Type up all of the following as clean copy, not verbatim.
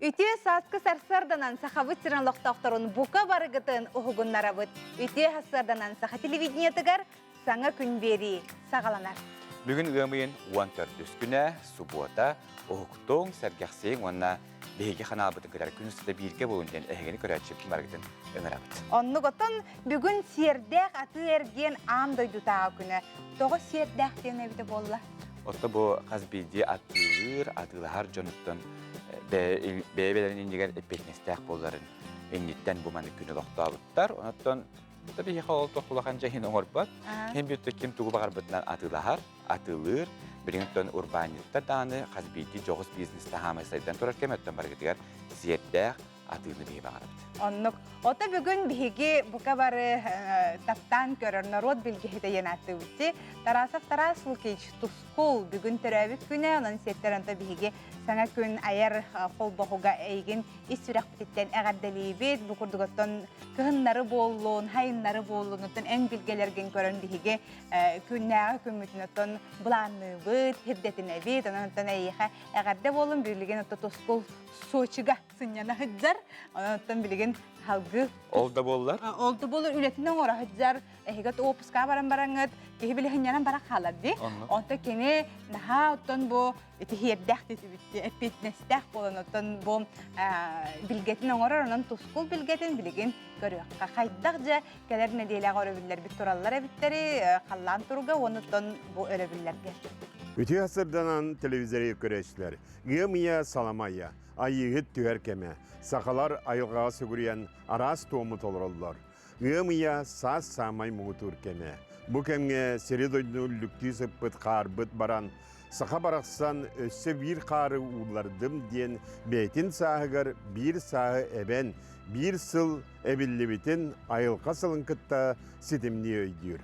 Үтүө сааскы сарсыарданан Сахабыт сирин олохтоохторун бука барыгытын уһугуннарабыт. Үтүө сарсыарданан Саха телевидениетыгар саҥа күн биэрии саҕаланар. Бүгүн ыам ыйын 14 күнэ, субуота, уһуктуҥ, сэргэхсийиҥ уонна биһиги ханаалбытын кытары күн устата бииргэ буолун диэн эһигини көрөөччү барыгытын ыҥырабыт. Оннук оттон бүгүн сиэрдээх атыы-эргиэн аан дойдутааҕы күнэ. Тоҕо сиэрдээх диэн эбитэ буолла? Отто бу хас биирдии атыылыыр, атыылаһар дьонуттан бэйэ-бэйэлэрин иннигэр эппиэтинэстээх буоларын инниттэн бу маннык күнү олохтообуттар. Онон биһиэхэ ол туох улахан дьайыыны оҥорбот. Ким бүттэ ким тугу баҕарбытынан атыылаһар, атыылыыр. Билигин урбаанньыттар даҕаны хас биирдии дьоҕус бизнес таһаамай сайдан турар кэм өттөн барыгытыгар сиэрдээх атыыны биһи баҕарабыт. Оннук. Ото бүгүн биһиги бука бары таптаан көрөр норуот билгэһитэ диэн ааттыыбыт. Тарасов Тарас Лукич Тускул бүгүн төрөөбүт күнэ, онон сиэттэр онто биһиги саҥа күн айар холбоһуга эйигин ис сүрэхпититтэн эҕэрдэлиибит. Бу курдук оттон кыһыннары буоллун, хайыннары буоллун, оттон эн билгэлэргин көрөн биһиги күннээҕи күммүтүн оттон былаанныыбыт, ирдэтинэбит. Онон оттон эйиэхэ эҕэрдэ буоллун, билигин отто Тускул Сочига сынньана сылдьар. Онон билигин салгыы Ол да буоллар? Ол да буоллар үлэтин оҥоро сылдьар. Эһиги отпуска баран бараҥҥыт киһи били сынньанан бара хаалар дии. Онто кини наһаа оттон бу ити хиэрдээх диэтибит эппиэтинэстээх буолан оттон бу билгэтин оҥорор онон тускул билгэтин билигин көрүөххэ. Хайдах дьэ кэлэр нэдиэлэҕэ өрөбүллэрбит тураллар эбиттэри халлаан туруга уонна оттон бу өрөбүллэргэ. Үтүө сырданан телевизоры көрөөччүлэр Ыам ыйа салама ыйа, айыыһыт түһэр кэмэ. Сахалар айылҕаҕа сүгүрүйэн араас туому толороллор. Ыам ыйа саас саамай муҥутуур кэмэ. Бу кэмҥэ сири-дойдуну үллүктүү сыппыт хаарбыт баран, саха барахсан өссө биир хаары ууллардым диэн бэйэтин сааһыгар биир сааһы эбэн, биир сыл эбиллибитин айылҕа сылын кытта ситимнии өйдүүр.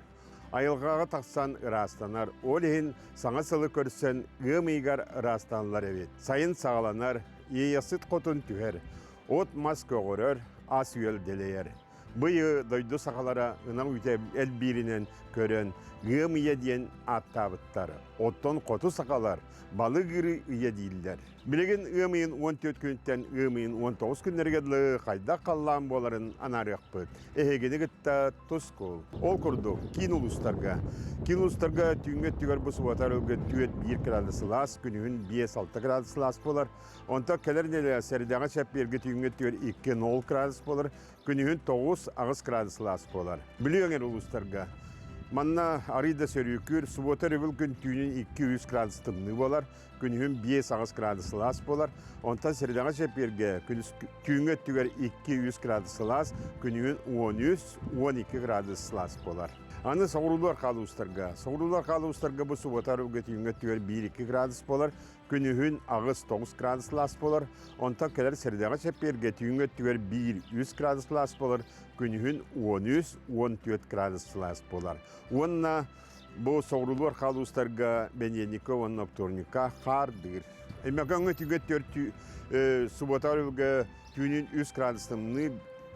Айылҕаҕа тахсан ыраастанар, ол иһин саҥа сылы көрсөн ыам ыйыгар ыраастанылар эбит. Сайын саҕаланар, иэйэхсит хотун түһэр, от-мас көҕөрөр, ас-үөл дэлэйэр. Быйыл дойду сахалара ынах үүтэ элбииринэн көрөн ыам ыйа диэн ааттаабыттар. Оттон хоту сахалар балык ыйа дииллэр. Билигин ыам ыйын 14 күнүттэн ыам ыйын 19 күннэригэр дылы хайдах халлаан буоларын анаарыахпыт. Эһигини кытта тускул. Ол курдук, киин улуустарга. Киин улуустарга түүҥҥү өттүгэр бу субуота өрүлгэ 4-1 градус сылаас, күнүһүн 5-6 градус сылаас буолар. Онтон кэлэр нэдиэлэ сэрэдэҕэ чэппиэргэ түүҥҥү өттүгэр 2-0 градус буолар, күнүһүн 9-8 градус сылаас буолар. Бүлүү эҥэр улуустарга Манна арыый да сөрүүкүүр, субуота өрөбүл күн түүнүн 2-3 градус тымныы буолар. Күнүһүн 5-8 градус сылаас буолар. Онтон средаҕа чэппиэргэ күнүс түүҥҥү өттүгэр 2-3 градус сылаас, күнүһүн 13-12 градус сылаас буолар. Аны соҕуруулар хаалуустарга. Соҕуруулар хаалуустарга бу субуота арыгы түүҥҥү өттүгэр 1-2 градус буолар, күнүһүн 8-9 градус сылаас буолар. Онтон кэлэр средаҕа чэппиэргэ түүҥҥү өттүгэр 1-3 градус сылаас буолар, күнүһүн 13-14 градус сылаас буолар. Уонна Бу соҕуруулар хаалуустарга бэниэнньиккэ уонна оптуорунньукка хаардыыр. Өймөкөөҥҥө түгэ төрт субуота өрүлгэ түүнүн 3 градус тымныы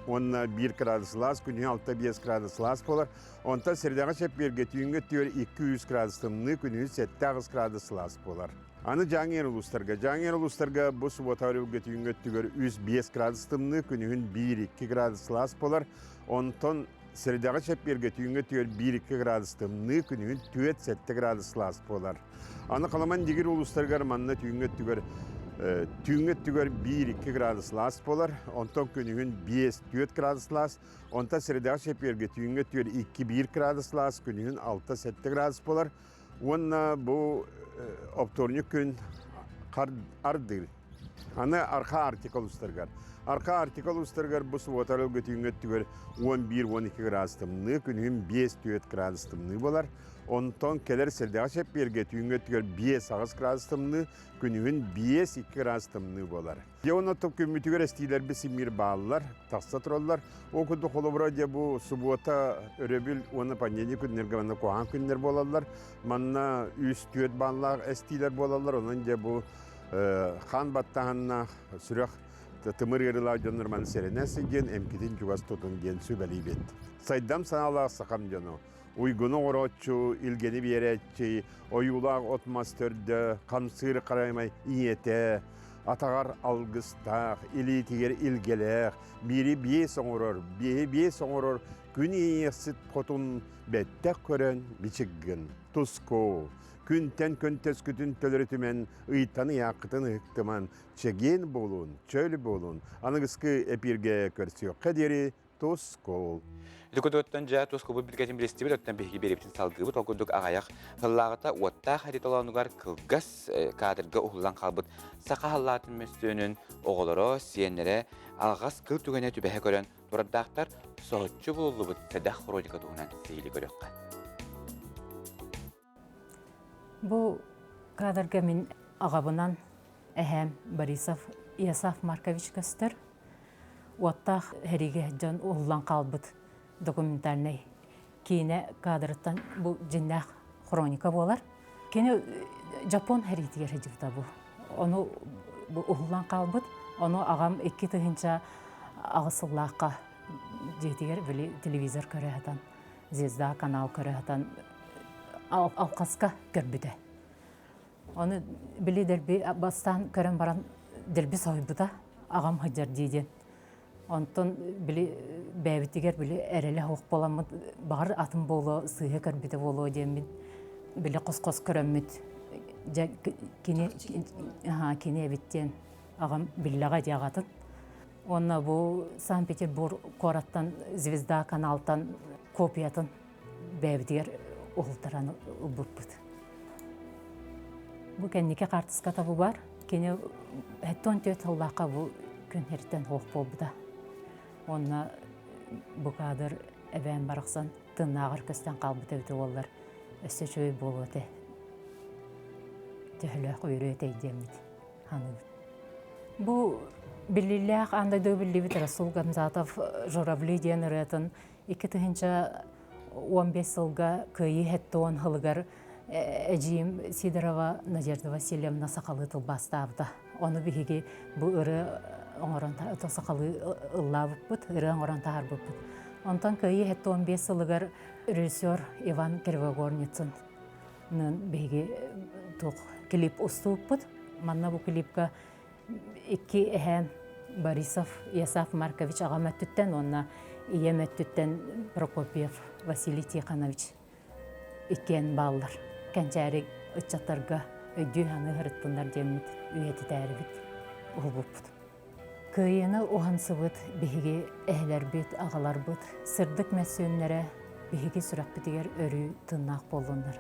уонна 1 градус сылаас, күнүһүн 6-5 градус сылаас буолар. Онтон средаҕа чэппиэргэ түүҥҥэ өттүгэр 2-3 градус тымныы, күнүһүн 7-8 градус сылаас буолар. Аны Дьааҥы улуустарга. Дьааҥы улуустарга бу субуота өрүлгэ түүҥҥэ өттүгэр 3-5 градус тымныы, күнүһүн 1-2 градус сылаас буолар. Онтон Средаҕа чэппиэргэ түүҥҥэ түөр 1-2 градус тымныы, күнүһүн 4-7 градус сылаас буолар. Аны Халаман Дигир улуустарыгар манна түүҥҥэ өттүгэр түүҥҥэ өттүгэр 1-2 градус сылаас буолар, онтон күнүһүн 5-4 градус сылаас, онтон средаҕа чэппиэргэ түүҥҥэ өттүгэр 2-1 градус сылаас, күнүһүн 6-7 градус буолар. Уонна бу оптуорунньук күн ардыыр. Аны Арха Арктика улуустарыгар. Арха Арктика улуустарыгар бу субуота өлгөтүүҥҥэ өттүгэр 11-12 градус тымныы, күнүһүн 5-4 градус тымныы буолар. Онтон кэлэр сэрдэҕэ чэппиэргэ түүҥҥэ өттүгэр 5-8 градус тымныы, күнүһүн 5-2 градус тымныы буолар. Дьэ онно күммүтүгэр эстиилэрбит симмир бааллар, тахса тураллар. Ол курдук холобура дьэ бу субуота, өрөбүл уонна понедельник күннэргэ манна куһаҕан күннэр буолаллар. Манна үс-түөрт бааллаах эстиилэр буолаллар. Онон дьэ бу хаан баттааһыннаах сүрэх тымыр ыарыылаах дьоннор маны сэрэнэ сылдьан эмкитин чугас тутун диэн сүбэлиибит. Сайдам санаалаах сахам дьоно уйгуну оҥорооччу, илгэни биэрээччи, ойуулаах от-мас төрдө, хамсыыр харамай ийэтэ. Атаҕар алгыстаах, илиитигэр илгэлээх, биири биэс оҥорор, биэһи биэс оҥорор күн иэйиэхсит хотун бэттэх көрөн бичик гын. Тускул, күнтэн көнтөскүтүн төлөрүтүмэн, ыйтан ыйааххытын ыһыктыман, чэгиэн буолун, чөл буолун, аныгыскы эпииргэ көрсүөххэ диэри Тускул. Ити кутуттан дьэ Тускулбут билгэтин билистибит, оттон биһиги биэрэбитин салгыыбыт. Ол курдук аҕайах сыллааҕыта уоттаах эри толоонугар кылгас кадрга уһуллан хаалбыт саха халлаатын мөссүөнүн оҕолоро, сиэннэрэ алҕас кыл түгэнэ түбэһэ көрөн турардаахтар соһуччу булуллубут сэдэх хроника туһунан сиһили көрүөххэ. Бу кадрга мин аҕабынан эһээм Борисов Ясав Маркович көстөр. Уоттаах сэриигэ дьон уһуллан хаалбыт документальнай киинэ кадрыттан бу дьиннээх хроника буолар. Кини Жапон сэриитигэр сылдьыбыта бу. Ону бу уһуллан хаалбыт. Ону аҕам 2008 сыллаахха дьиэтигэр били телевизор көрө сытан Звезда канал көрө сытан алҕаска көрбүтэ. Ону били дэлби бастаан көрөн баран дэлби соһуйбута аҕам сылдьар дии диэн. Онтон били бэйэбитигэр били эрэлэ суох буоламмыт баҕар атын буолуо сыыһа көрбүтэ буолуо диэммин били хос-хос көрөммүт дьэ кини кини эбит диэн аҕам биллэҕэ дии аҕатын. Уонна бу Санкт-Петербург куораттан Звезда каналтан копиятын бэйэбитигэр уһултаран ылбыппыт. Бу кэнники хаартыската бу бар. Кини 74 сыллаахха бу күн сириттэн суох буолбута. Уонна бу кадр эбээн барахсан тыннааҕар көстөн хаалбыта эбитэ буоллар өссө үчүгэй буолуо этэ. Төһөлөөх үөрүө этэй диэммит саныыбыт. Бу биллиилээх аан дойду биллибит Расул Гамзатов «Журавли» диэн ырыатын 2015 сылга Кыайыы 70 сылыгар эдьиийим Сидорова Надежда Васильевна сахалыы тылбаастаабыта. Ону биһиги бу ырыа оҥорон сахалыы ыллаабыппыт, ырыа оҥорон таһаарбыппыт. Онтон Кыайыы 75 сылыгар режиссер Иван Кривогорницын биһиги туох клип устубуппут. Манна бу клипка икки эһээм Борисов Ясав Маркович аҕам өттүттэн уонна ийэм өттүттэн Прокопьев Василий Тихонович иккиэн бааллар. Кэнчээри ыччаттарга өйдүү-саныы сырыттыннар диэммит үйэтитээрибит уһулбуппут. Кыайыыны уһансыбыт биһиги эһэлэрбит, аҕаларбыт сырдык мөссүөннэрэ биһиги сүрэхпитигэр өрүү тыыннаах буоллуннар.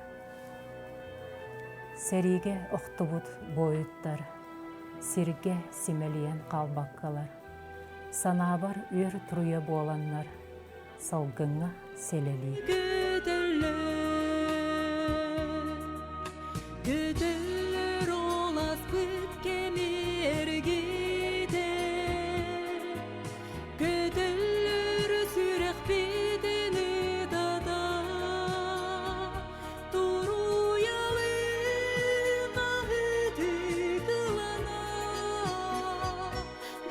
Сэриигэ охтубут буойуттар сиргэ симэлийэн хаалбаккалар, санаабар үөр туруйа буоланнар салгыҥҥа сэлэлии. Көтөллөр ол аспыт кэми эргитэ Көтөллөр сүрэхпитин ытата Туруйалыы хаһыты кылана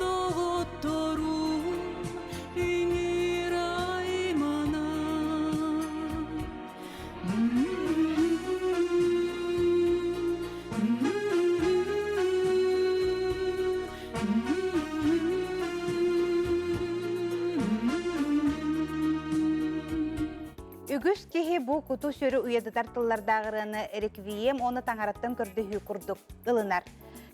Доҕотторум үҥүр аймана Үгүс киһи бу куту-сүрү уйадытар тыллардааҕырыаны реквием уонна таҥараттан көрдөһүү курдук ылынар.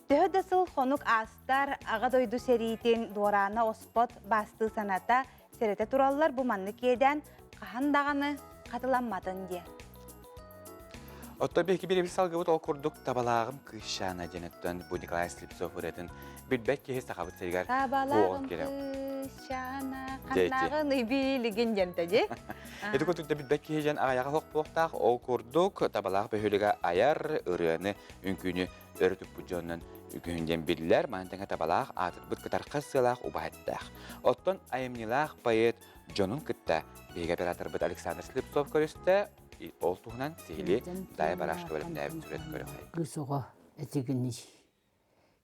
Төһө да сыл хонук аастар, аҕа дойду сэриитин дуораана оспот баастыы саната сэрэтэ тураллар бу маннык иэдээн хаһан даҕаны хатыламматын диэн. Оттон биһиги биэрэбит салгыбыт ол курдук табалааҕым кыысчаана диэн өттөн бу Николай Слепцов ырыатын билбэт киһи сахабыт сиригэр Табалааҕым кыысчаана ханнааҕын ибилигин диэн дии. Ити курдук да билбэт киһи диэн аҕайаҕа суох буолуохтаах. Ол курдук табалаах бөһүөлэгэ айар ырыаны, үҥкүүнү өрө туппут дьонунан үгүһүн диэн биллэр. Маны тэҥэ табалаах аатырбыт кытархай сыалаах убаһаттаах. Оттон айымньылаах поэт дьонун кытта биһиги операторбыт Александр Слепцов көрүстэ. Ол туһунан сиһилии Дая Барашка бэлэмнээбит сүрүн көрүҥ. Кыыс оҕо этигиний,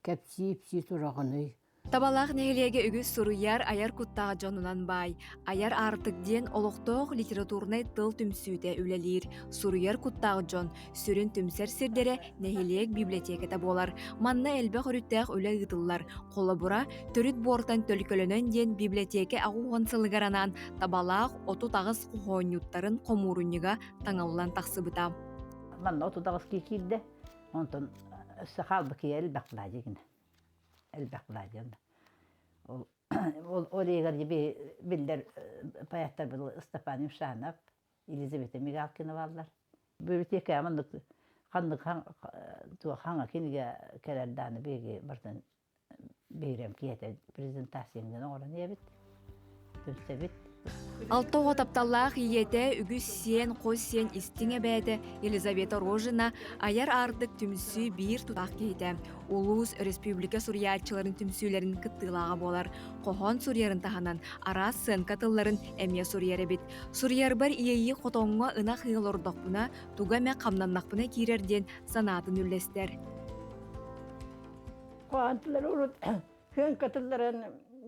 кэпсии-ипсии тураҕыный. Табалаах нэһилиэгэ үгүс суруйар, айар куттаах дьонунан баай. Айар аартык диэн олохтоох литературнай тыл түмсүүтэ үлэлиир. Суруйар куттаах дьон сүрүн түмсэр сирдэрэ нэһилиэк библиотеката буолар. Манна элбэх өрүттээх үлэ ыытыллар. Холобура, төрүт буортан төлкөлөнөн диэн библиотека 80 сылыгар анаан Табалаах 38 хоһоонньуттарын хомуурунньуга таҥыллан тахсыбыта. Манна 38 киһи киирдэ. Онтон өссө хаалбыт киһи элбэх былаадьыгына. Элбэх былаадьыгына. Ол ол ол иһигэр биллэр поэттар Степан Юмшанов, Елизавета Мигалкина бааллар. Библиотека маннык ханнык туох хаҥа кинигэ кэлэр дааны биһиги барытын биһирэм киһитэ презентацияны оҥорон ийэбит түмсэбит. Алта оҕо тапталлаах ийэтэ, үгүс сиэн, хос сиэн истиҥ эбээтэ Елизавета Рожина айар аартык түмсүү биир тутаах киһитэ, улуус, өрөспүүбүлүкэ суруйааччыларын түмсүүлэрин кыттыылааҕа буолар. Хоһоон суруйарын таһынан араас сыаҥка тылларын эмиэ суруйар эбит. Суруйарбар иэйии хотоҥҥо ынах ыы олордохпуна, туга эмэ хамнаннахпына киирэр диэн санаатын үллэстэр. Хоһоонтулар урут Күөн кытылларын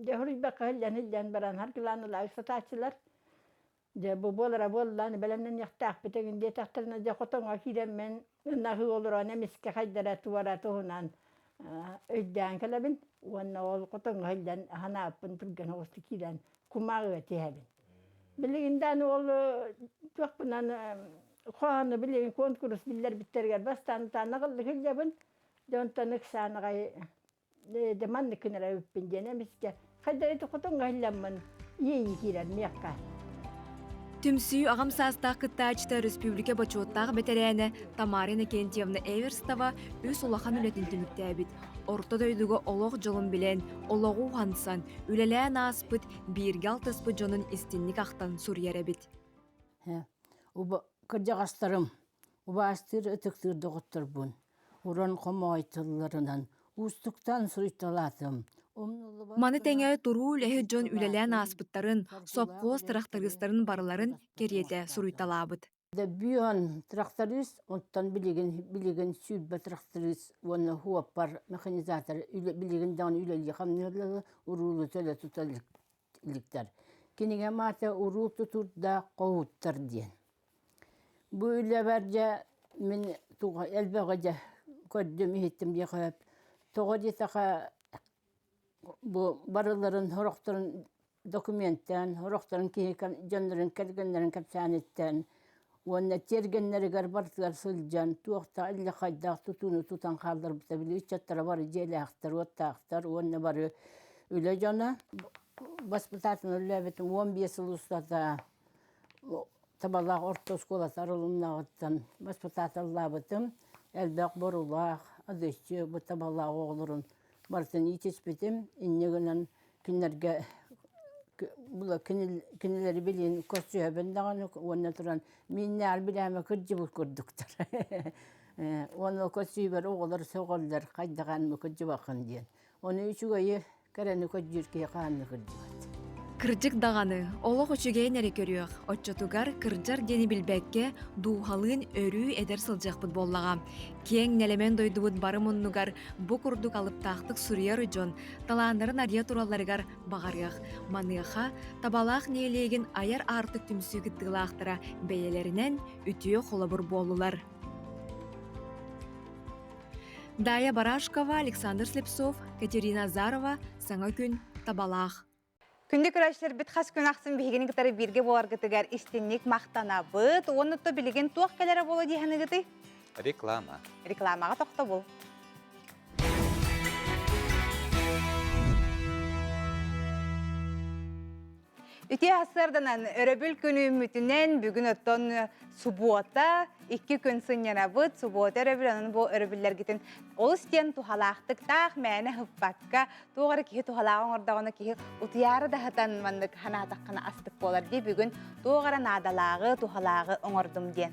дьэ хоруйбакка иһиллэн-иһиллэн баран харгылаан ылаабыт сатааччылар. Дьэ бу буолара буоллаан бэлэмнэниэхтээхпит эҥин диэтэхтэринэ дьэ хотоҥҥо киирэммин ынаҕы олорон эмискэ хайдара туора туһунан өйдөөн кэлэбин уонна ол хотоҥҥо иһиллэн ханааппын түргэн оҕустук киирэн кумааҕыга тиһэбин. Билигин даҕаны ол туохпунан хоһоону билигин куонкурус биллэрбиттэригэр бастаан утаан аҕыллык илдьэбин. Дьэ онтон ыксаан аҕай Дьэ маннык гынар эбиппин диэн эмискэ хайдары хотоҥҥо иһиллэммин иэйии киирэр миэхэ. Түмсүү аҕам саастаах кыттааччыта республика бочуоттаах бэтэрээнэ Тамара Иннокентьевна Эверстова үс улахан үлэтин түмүктээбит. Орто дойдуга олох дьолун билэн, олоҕу уһансан, үлэлээн ааспыт, бииргэ алтыспыт дьонун истинник ахтан суруйар эбит. Кырдьаҕастарым, убаастыыр ытыктыыр доҕотторбун уран хомоҕой тылларынан уустуктаан суруйталаатым. Маны тэҥэ туруу үлэһит дьон үлэлээн ааспыттарын, сопхуос тырахтарыыстарын барыларын кэриэтэ суруйталаабыт. Бүөн тракторист, оттон билигин билигин 20 тракторист уонна хуоппар механизатор билигин даҕаны үлэлии хамныыллар, уруулу төлө тута иликтэр. Кинигэ маата уруул тутуурдаах хоһууттар диэн. Бу үлэбэр дьэ мин туга элбэҕи дьэ көрдүм иһиттим диэххэ сөп. Тоҕо диэтэххэ бу барыларын сорохторун документтаан, сорохторун киһи дьоннорун кэргэннэрин кэпсээниттэн уонна тиэргэннэригэр барытыгар сылдьан туох да иллэ-хайдаах тутууну тутан хаалларбыта били ыччаттара бары дьиэлээхтэр, уоттаахтар уонна бары үлэ дьоно. Баспытаатын үлэлээбитим 15 сыл устата Табалаах орто оскуолата арылыннаҕыттан баспытааталлаабытым. Элбэх борулаах, адыччы бу табалаах оҕолорун барытын иитиспитим. Инньэ гынан кинилэргэ кинилэри билин көрсүһэбин даҕаны уонна туран мииннээх билээмэ кырдьыбыт курдуктар. Уонна көрсүүбэр оҕолор сөҕөллөр хайдах эн кырдьыбаккын диэн. Ону үчүгэйи кэрэни көрдүүр киһи хаһан да кырдьыбат. Кырдьык даҕаны, олох үчүгэйин эрэ көрүөх, оччотугар кырдьар диэни билбэккэ, дууһалыын өрүү эдэр сылдьыахпыт буоллаҕа. Киэҥ нэлэмэн дойдубут бары муннугар бу курдук алыптаахтык суруйар дьон талааннарын арыйа туралларыгар баҕарыах. Маныаха Табалаах нэһилиэгин айар аартык түмсүү кыттыылаахтара бэйэлэринэн үтүө холобур буоллулар. Дая Барашкова, Александр Слепцов, Катерина Азарова, Саҥа күн, Табалаах. Күндү көрөөччүлэрбит хас күн ахсын биһигини кытары бииргэ буоларгытыгар истинник махтанабыт. Уонна то билигин туох кэлэрэ буолуо дии саныгытый? Реклама. Рекламаҕа тохтобул. Үтүө сарсыарданан өрөбүл күн үүммүтүнэн бүгүн оттон субуота икки күн сынньанабыт. Субуота өрөбүл онон бу өрөбүллэргитин олус диэн туһалаахтык таах мээнэ ыһыппакка туох эрэ киһи туһалааҕы оҥордоҕуна киһи утуйаары да сытан маннык санаатаххына астык буолар дии бүгүн туох эрэ наадалааҕы туһалааҕы оҥордум диэн.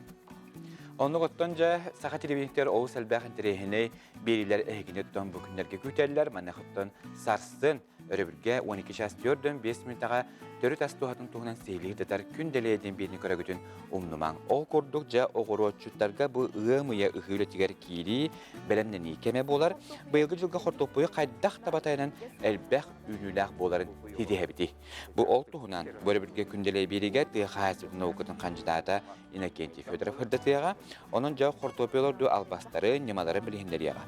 Оннук оттон дьэ саха телевидениетигэр олус элбэх интэриэһинэй биэриилэр эһигини оттон бу күннэргэ күүтэллэр. Маныаха оттон сарсын. Өрөбүлгэ 12 час 45 мүнүүтэҕэ төрүт ас туһатын туһунан сиһилии ытытар күн дэлэйэ диэн биирни көрөгүтүн умнумаҥ. Ол курдук дьэ оҕуруотчуттарга бу ыам ыйа ыһыы үлэтигэр киирии, бэлэмнэнии кэмэ буолар. Быйылгы дьылга хортуоппуйу хайдах таба тайанан элбэх үүнүүлээх буоларын ситиһэбитий. Бу ол туһунан бу өрөбүлгэ күн дэлэйэ биэриигэ тыа хаһаайыстыбатын наукатын хандьыдаата Иннокентий Федоров ырдатыаҕа, онон дьэ хортуоппуй олордуу албастары, ньымаларын билиһиннэриэҕэ.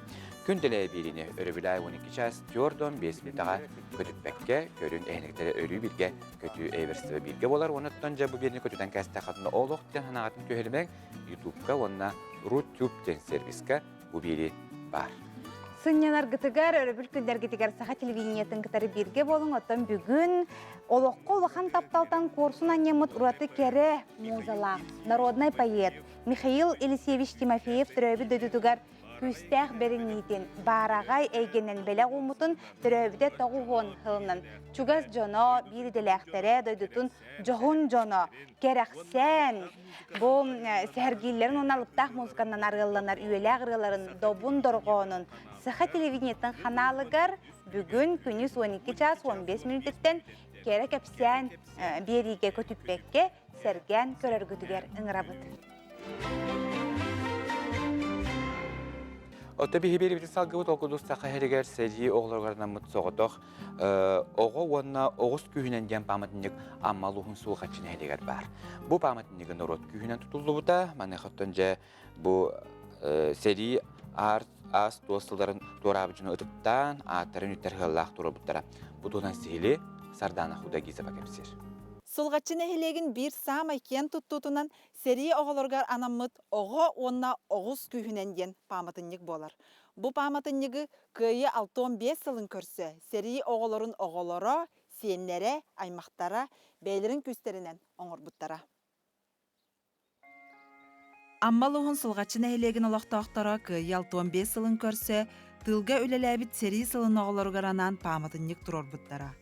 Күн дэлэйэ биэриини өрөбүл аайы 12 час 45 мүнүүтэҕэ көтүппэккэ, көрүн эһиниктэрэ өрүү бииргэ көтүү эверсиба бииргэ буолар. Онуттан дьэ бу биэриини көтүтэн кээстэххитинэ олох диэн санааҕытын түһэримэҥ Ютубка уонна Рутюб диэн сервиска бу биэри баар. Сынньанаргытыгар, өрөбүл күннэргитигэр саха телевидениетын кытары бииргэ буолуҥ. Оттон бүгүн олоххо улахан тапталтан куорсун анньаммыт ураты кэрэ музалаах народнай поэт Михаил Елисеевич Тимофеев төрөөбүт дойдутугар күүстээх бэриниитин, баараҕай эйгэнэн бэлэх ууммутун төрөөбүтэ 90 сылынан чугас дьоно, биир идэлээхтэрэ, дойдутун дьоһун дьоно кэрэхсээн бу сэһэргииллэрин уонна алыптаах музыканан арыалланар үйэлээх ырыаларын добун дорҕоонун саха телевидениетын ханаалыгар бүгүн күнүс 12 час 15 мүнүүтүттэн кэрэ кэпсээн биэриигэ көтүппэккэ сэргээн көрөргүтүгэр ыҥырабыт. Отто биһи биэрибитин салгыбыт ол курдук саха иһэригэр сэрии оҕолоругар анаммыт соҕотох оҕо уонна оҕус күүһүнэн диэн пааматынньык Амма улууһун Сулҕаччы нэһилиэгэр баар. Бу пааматынньыгы норуот күүһүнэн тутуллубута. Маныаха дьэ бу сэрии аар аас туос сылларын туораабыт дьону ытыктаан, ааттарын үттэр ыаллаах туруорбуттара. Бу туһунан сиһили Сардана Худагизова кэпсиир. Сулҕаччы нэһилиэгин биир саамай киэн туттуутунан сэрии оҕолоругар анаммыт Оҕо уонна оҕус күүһүнэн диэн пааматынньык буолар. Бу пааматынньыгы Кыайыы 65 сылын көрсө сэрии оҕолорун оҕолоро, сиэннэрэ, аймахтара бэйэлэрин күүстэринэн оҥорбуттара. Амма улууһун Сулҕаччы нэһилиэгин олохтоохторо Кыайыы 65 сылын көрсө тыылга үлэлээбит сэрии сылын оҕолоругар анаан пааматынньык туруорбуттара.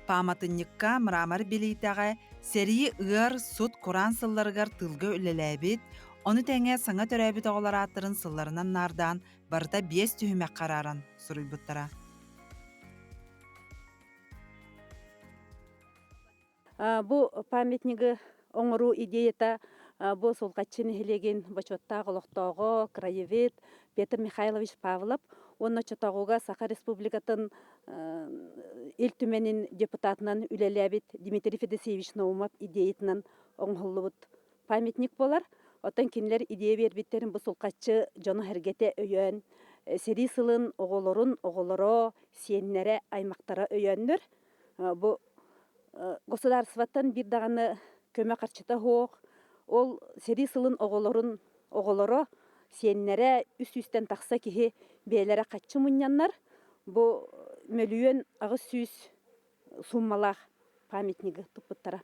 Пааматынньыкка мрамор билиитэҕэ сэрии ыар, сут, кураан сылларыгар тыылга үлэлээбит, ону тэҥэ саҥа төрөөбүт оҕолор ааттарын сылларынан наардаан барыта биэс түһүмэххэ арааран суруйбуттара. Бу памятнигы оҥоруу идеята бу Сулҕаччы нэһилиэгин бочуоттаах олохтооҕо, краевед Петр Михайлович Павлов уонна оччотооҕуга Саха Республикатын Ил Түмэнин депутатынан үлэлээбит Дмитрий Федосеевич Наумов идеятынан оҥоһуллубут памятник буолар. Оттон кинилэр идея биэрбиттэрин бу Сулҕаччы дьоно-сэргэтэ өйөөн, сэрии сылын оҕолорун оҕолоро, сиэннэрэ, аймахтара өйөөннөр Бу государствоттан биир даҕаны көмө харчыта суох. Ол сэрии сылын оҕолорун оҕолоро, сиэннэрэ үс сүүстэн тахса киһи бэйэлэрэ хаччы мунньаннар, бу 1 800 000 сууммалаах памятнигы туппуттара.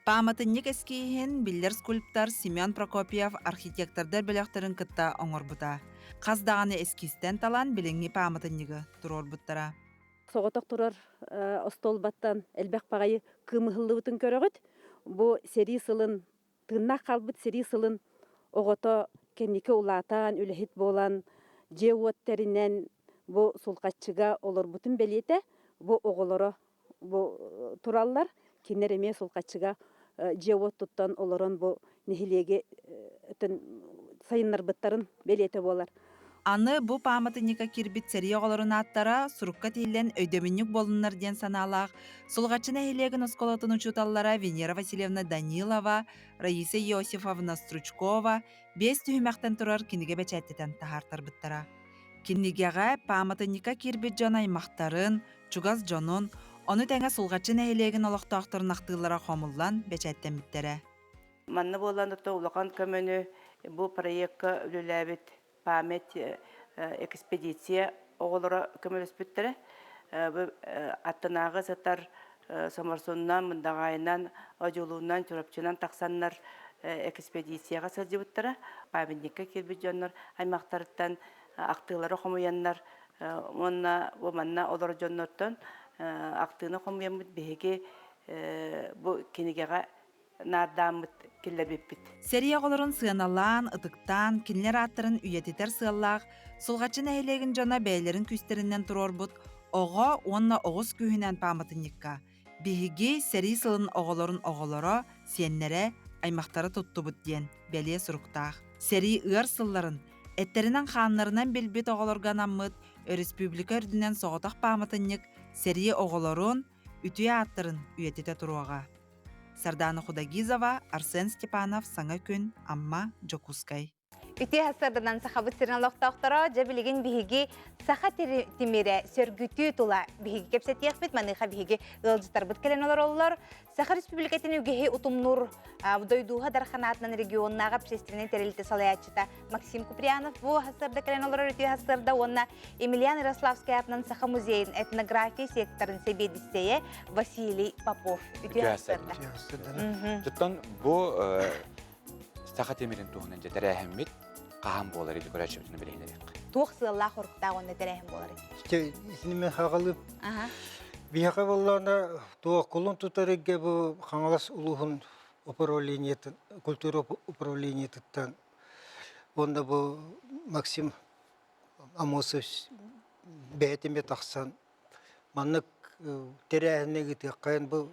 Пааматынньык эскииһин биллэр скульптор Семен Прокопьев архитектордар бөлөхтөрүн кытта оҥорбута. Хас даҕаны эскизтэн талан билиҥҥи пааматынньыгы туруорбуттара. Соҕотох турар остуолбаттан элбэх баҕайы кыымыһыллыбытын көрөҕүт. Бу сэрии сылын, тыыннаах хаалбыт сэрии сылын оҕото кэнники улаатан, үлэһит буолан, дьиэ-уот тэринэн бу Сулҕаччыга олорбутун бэлиэтэ. Бу оҕолоро бу тураллар. Кинилэр эмиэ Сулҕаччыга дьиэ-уот туттан олорон бу нэһилиэги сайыннарбыттарын бэлиэтэ буолар. Аны бу пааматынньыкка киирбит сэрии оҕолорун ааттара сурукка тиһиллэн өйдөбүнньүк буоллуннар диэн санаалаах Сулҕаччы нэһилиэгин оскуолатын учууталлара Венера Васильевна Данилова, Раиса Иосифовна Стручкова биэс түһүмэхтэн турар кинигэ бэчээттэтэн таһаартарбыттара. Кинигэҕэ пааматынньыкка киирбит дьон аймахтарын, чугас дьонун, ону тэҥэ Сулҕаччы нэһилиэгин олохтоохторун ахтыылара хомуллан бэчээттэммиттэрэ. Манна буолан улахан көмөнү бу проекка үлэлээбит память экспедиция оҕолоро көмөлөспүттэрэ. Бу аттынааҕы сытар Соморсуннан, Мындаҕаайынан, Одьулуунан, Чурапчынан тахсаннар экспедицияҕа сылдьыбыттара. Памятникка киирбит дьоннор аймахтарыттан ахтыылары хомуйаннар уонна бу манна олорор дьоннортон ахтыыны хомуйаммыт биһиги бу кинигэҕэ наардааммыт киллэрбиппит. Сэрии оҕолорун сыаналаан, ытыктаан, кинилэр ааттарын үйэтитэр сыаллаах Сулҕаччы нэһилиэгин дьоно бэйэлэрин күүстэринэн туруорбут. Оҕо уонна оҕус күүһүнэн пааматынньыкка биһиги сэрии сылын оҕолорун оҕолоро, сиэннэрэ, аймахтара туттубут диэн бэлиэ суруктаах. Сэрии ыар сылларын эттэринэн-хааннарынан билбит оҕолорго анаммыт өрөспүүбүлүкэ үрдүнэн соҕотох пааматынньык сэрии оҕолорун үтүө ааттарын үйэтитэ туруоҕа. Сардаана Худогизова, Арсен Степанов, Саҥа күн, Амма, Дьокуускай. Үтүө сарсыарданан Сахабыт сирин олохтоохторо, дьэ билигин биһиги саха тимирэ сөргүтүү тула биһиги кэпсэтиэхпит. Маныаха биһиги ыалдьыттарбыт кэлэн олороллор. Саха Республикатын үгэһи утумнуур дойдуга дарханаатынан регионнааҕы общественнай тэрилтэ салайааччыта Максим Куприянов бу сарсыарда кэлэн олорор үтүө сарсыарда уонна Емельян Ярославскай аатынан Саха музейын этнография секторын сэбиэдиссэйэ Василий Попов. Үтүө сарсыарда. Оттон бу Саха тимирин туһунан дьэ тэрээһиммит хаһан буолар или көрөөччүбүтүн билиһинэриэххэ. Туох сыаллаах оруктаах уонна тэрээһин буолар? Итини мен хагалым. Биһиэхэ буоллаҕына туох кулун тутар ыйга бу Хаҥалас улууһун управлениетын, культура управлениетыттан уонна бу Максим Амосов бэйэтин тахсан Маннык тэрээһини ыытыаххайын бу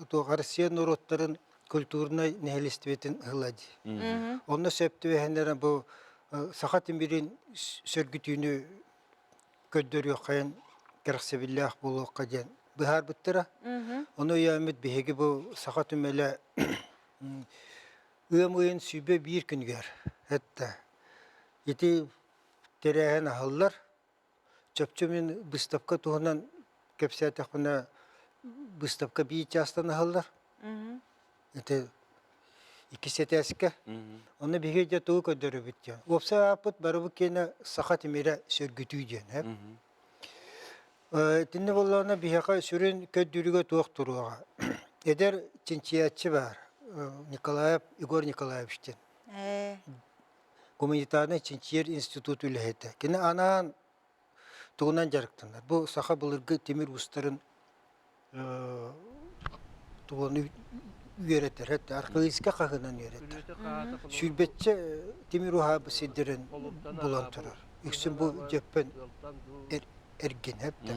туох Россия норуоттарын культурнай нэһилиэстибэтин ыла дии. Онно сөп түбэһиннэрэн бу саха тимирин сөргүтүүнү көрдөрүөххэйин кэрэхсэбиллээх буолуохха диэн быһаарбыттара. Ону өйөөммүт биһиги бу саха түмэлэ ыам ыйын 101 күнүгэр этте. Ити тэрээһин аһыллар. Чопчу мин выставка туһунан кэпсээтэхпинэ, выставка биир чаастан аһыллар. Ити иккис этээскэ. Онно биһиги дьэ тугу көрдөрөбүт диэн. Уопсай ааппыт барыбыт киэнэ саха тимирэ сөргүтүү диэн. Итиннэ буоллаҕына биһиэхэ сүрүн көрдүүрүгэ туох туруоҕа. Эдэр чинчийээччи баар Николаев Егор Николаевич диэн. Гуманитарнай чинчийэр институт үлэһитэ. Кини анаан тугунан дьарыктанар. Бу саха былыргы тимир уустарын тугуну үөрэтэр, археологическай хаһыынан үөрэтэр. Сүүрбэччэ тимир уһаабы сирдэрин булан турар. Үксүн бу дьөппөн эргин эптэ.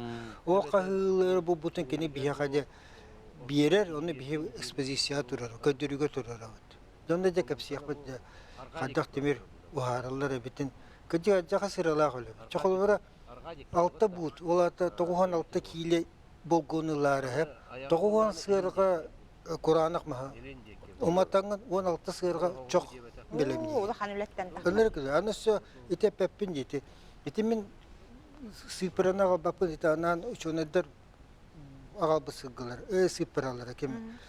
Ол хаһыылары булбутун кини биһиэхэ дьэ биэрэр, ону биһи экспозицияҕа турар, көрдөрүүгэ турарабыт. Дьонно дьэ кэпсиэхпит дьэ хайдах тимир уһаараллар эбитин. Кырдьык дьаха сыралаах үлэбит. Чэ холобура алта буут, ол аата 96 киилэ болгуону ылаары 90 сыарҕа кураанах маһа уматаҥҥын 16 сыарҕа чох бэлэмниир. Улахан үлэттэн тахсар. Ынырык үлэ. Аны өссө ити эппэппин диэти. Ити мин сыыппараны аҕалбаппын ити анаан учуонайдар аҕалбыт сылгылар, сыыппаралара ким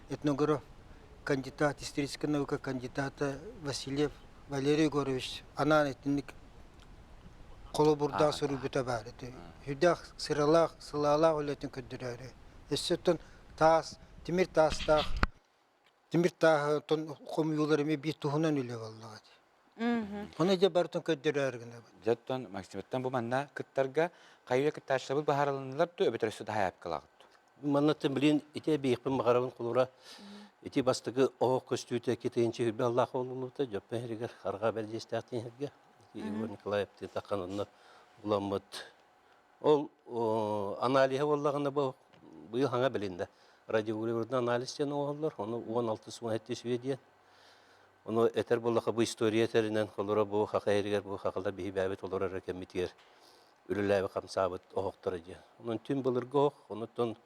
этнограф, кандидат, историческай наука кандидата Васильев Валерий Егорович анаан итинник холобурдаах суруйбута баар этэ. Сүрдээх сыралаах, сылаалаах үлэтин көрдөрөөрү. Өссө оттон таас, тимир таастаах, тимир тааһы оттон хомуйуулар эмиэ биир туһунан үлэ буоллаҕа дии. Ону дьэ барытын көрдөрөөр гынабыт. Дьэ оттон Максимыттан бу манна кыттарга хайыы кыттааччыларбыт баһаараланнылар дуу, эбэтэр өссө да хайаапкалаҕыт дуу? Маннаттан билин ити эбиэхпин баҕарабын холура ити бастакы оһох көстүүтэ китыйынчы хүрбэ аллаах буолуллубута Дьөппөн сиригэр арҕаа бэрдиэстээх тиһэргэ Егор Николаев таххан онно буламмыт Ол аналиһа буоллаҕына бу быйыл хаҥа билиннэ. Радиоуглеродный анализ диэн оҥоһуллар, ону 16-17 үйэ диэн. Ону этэр буоллахха бу история этэринэн холоро бу хаха иһигэр бу хахалар биһи бэйэбит олорор кэммитигэр үлэлээбит хамсаабыт оһохторо диэн. Онон түн былыргы оһох, онуттан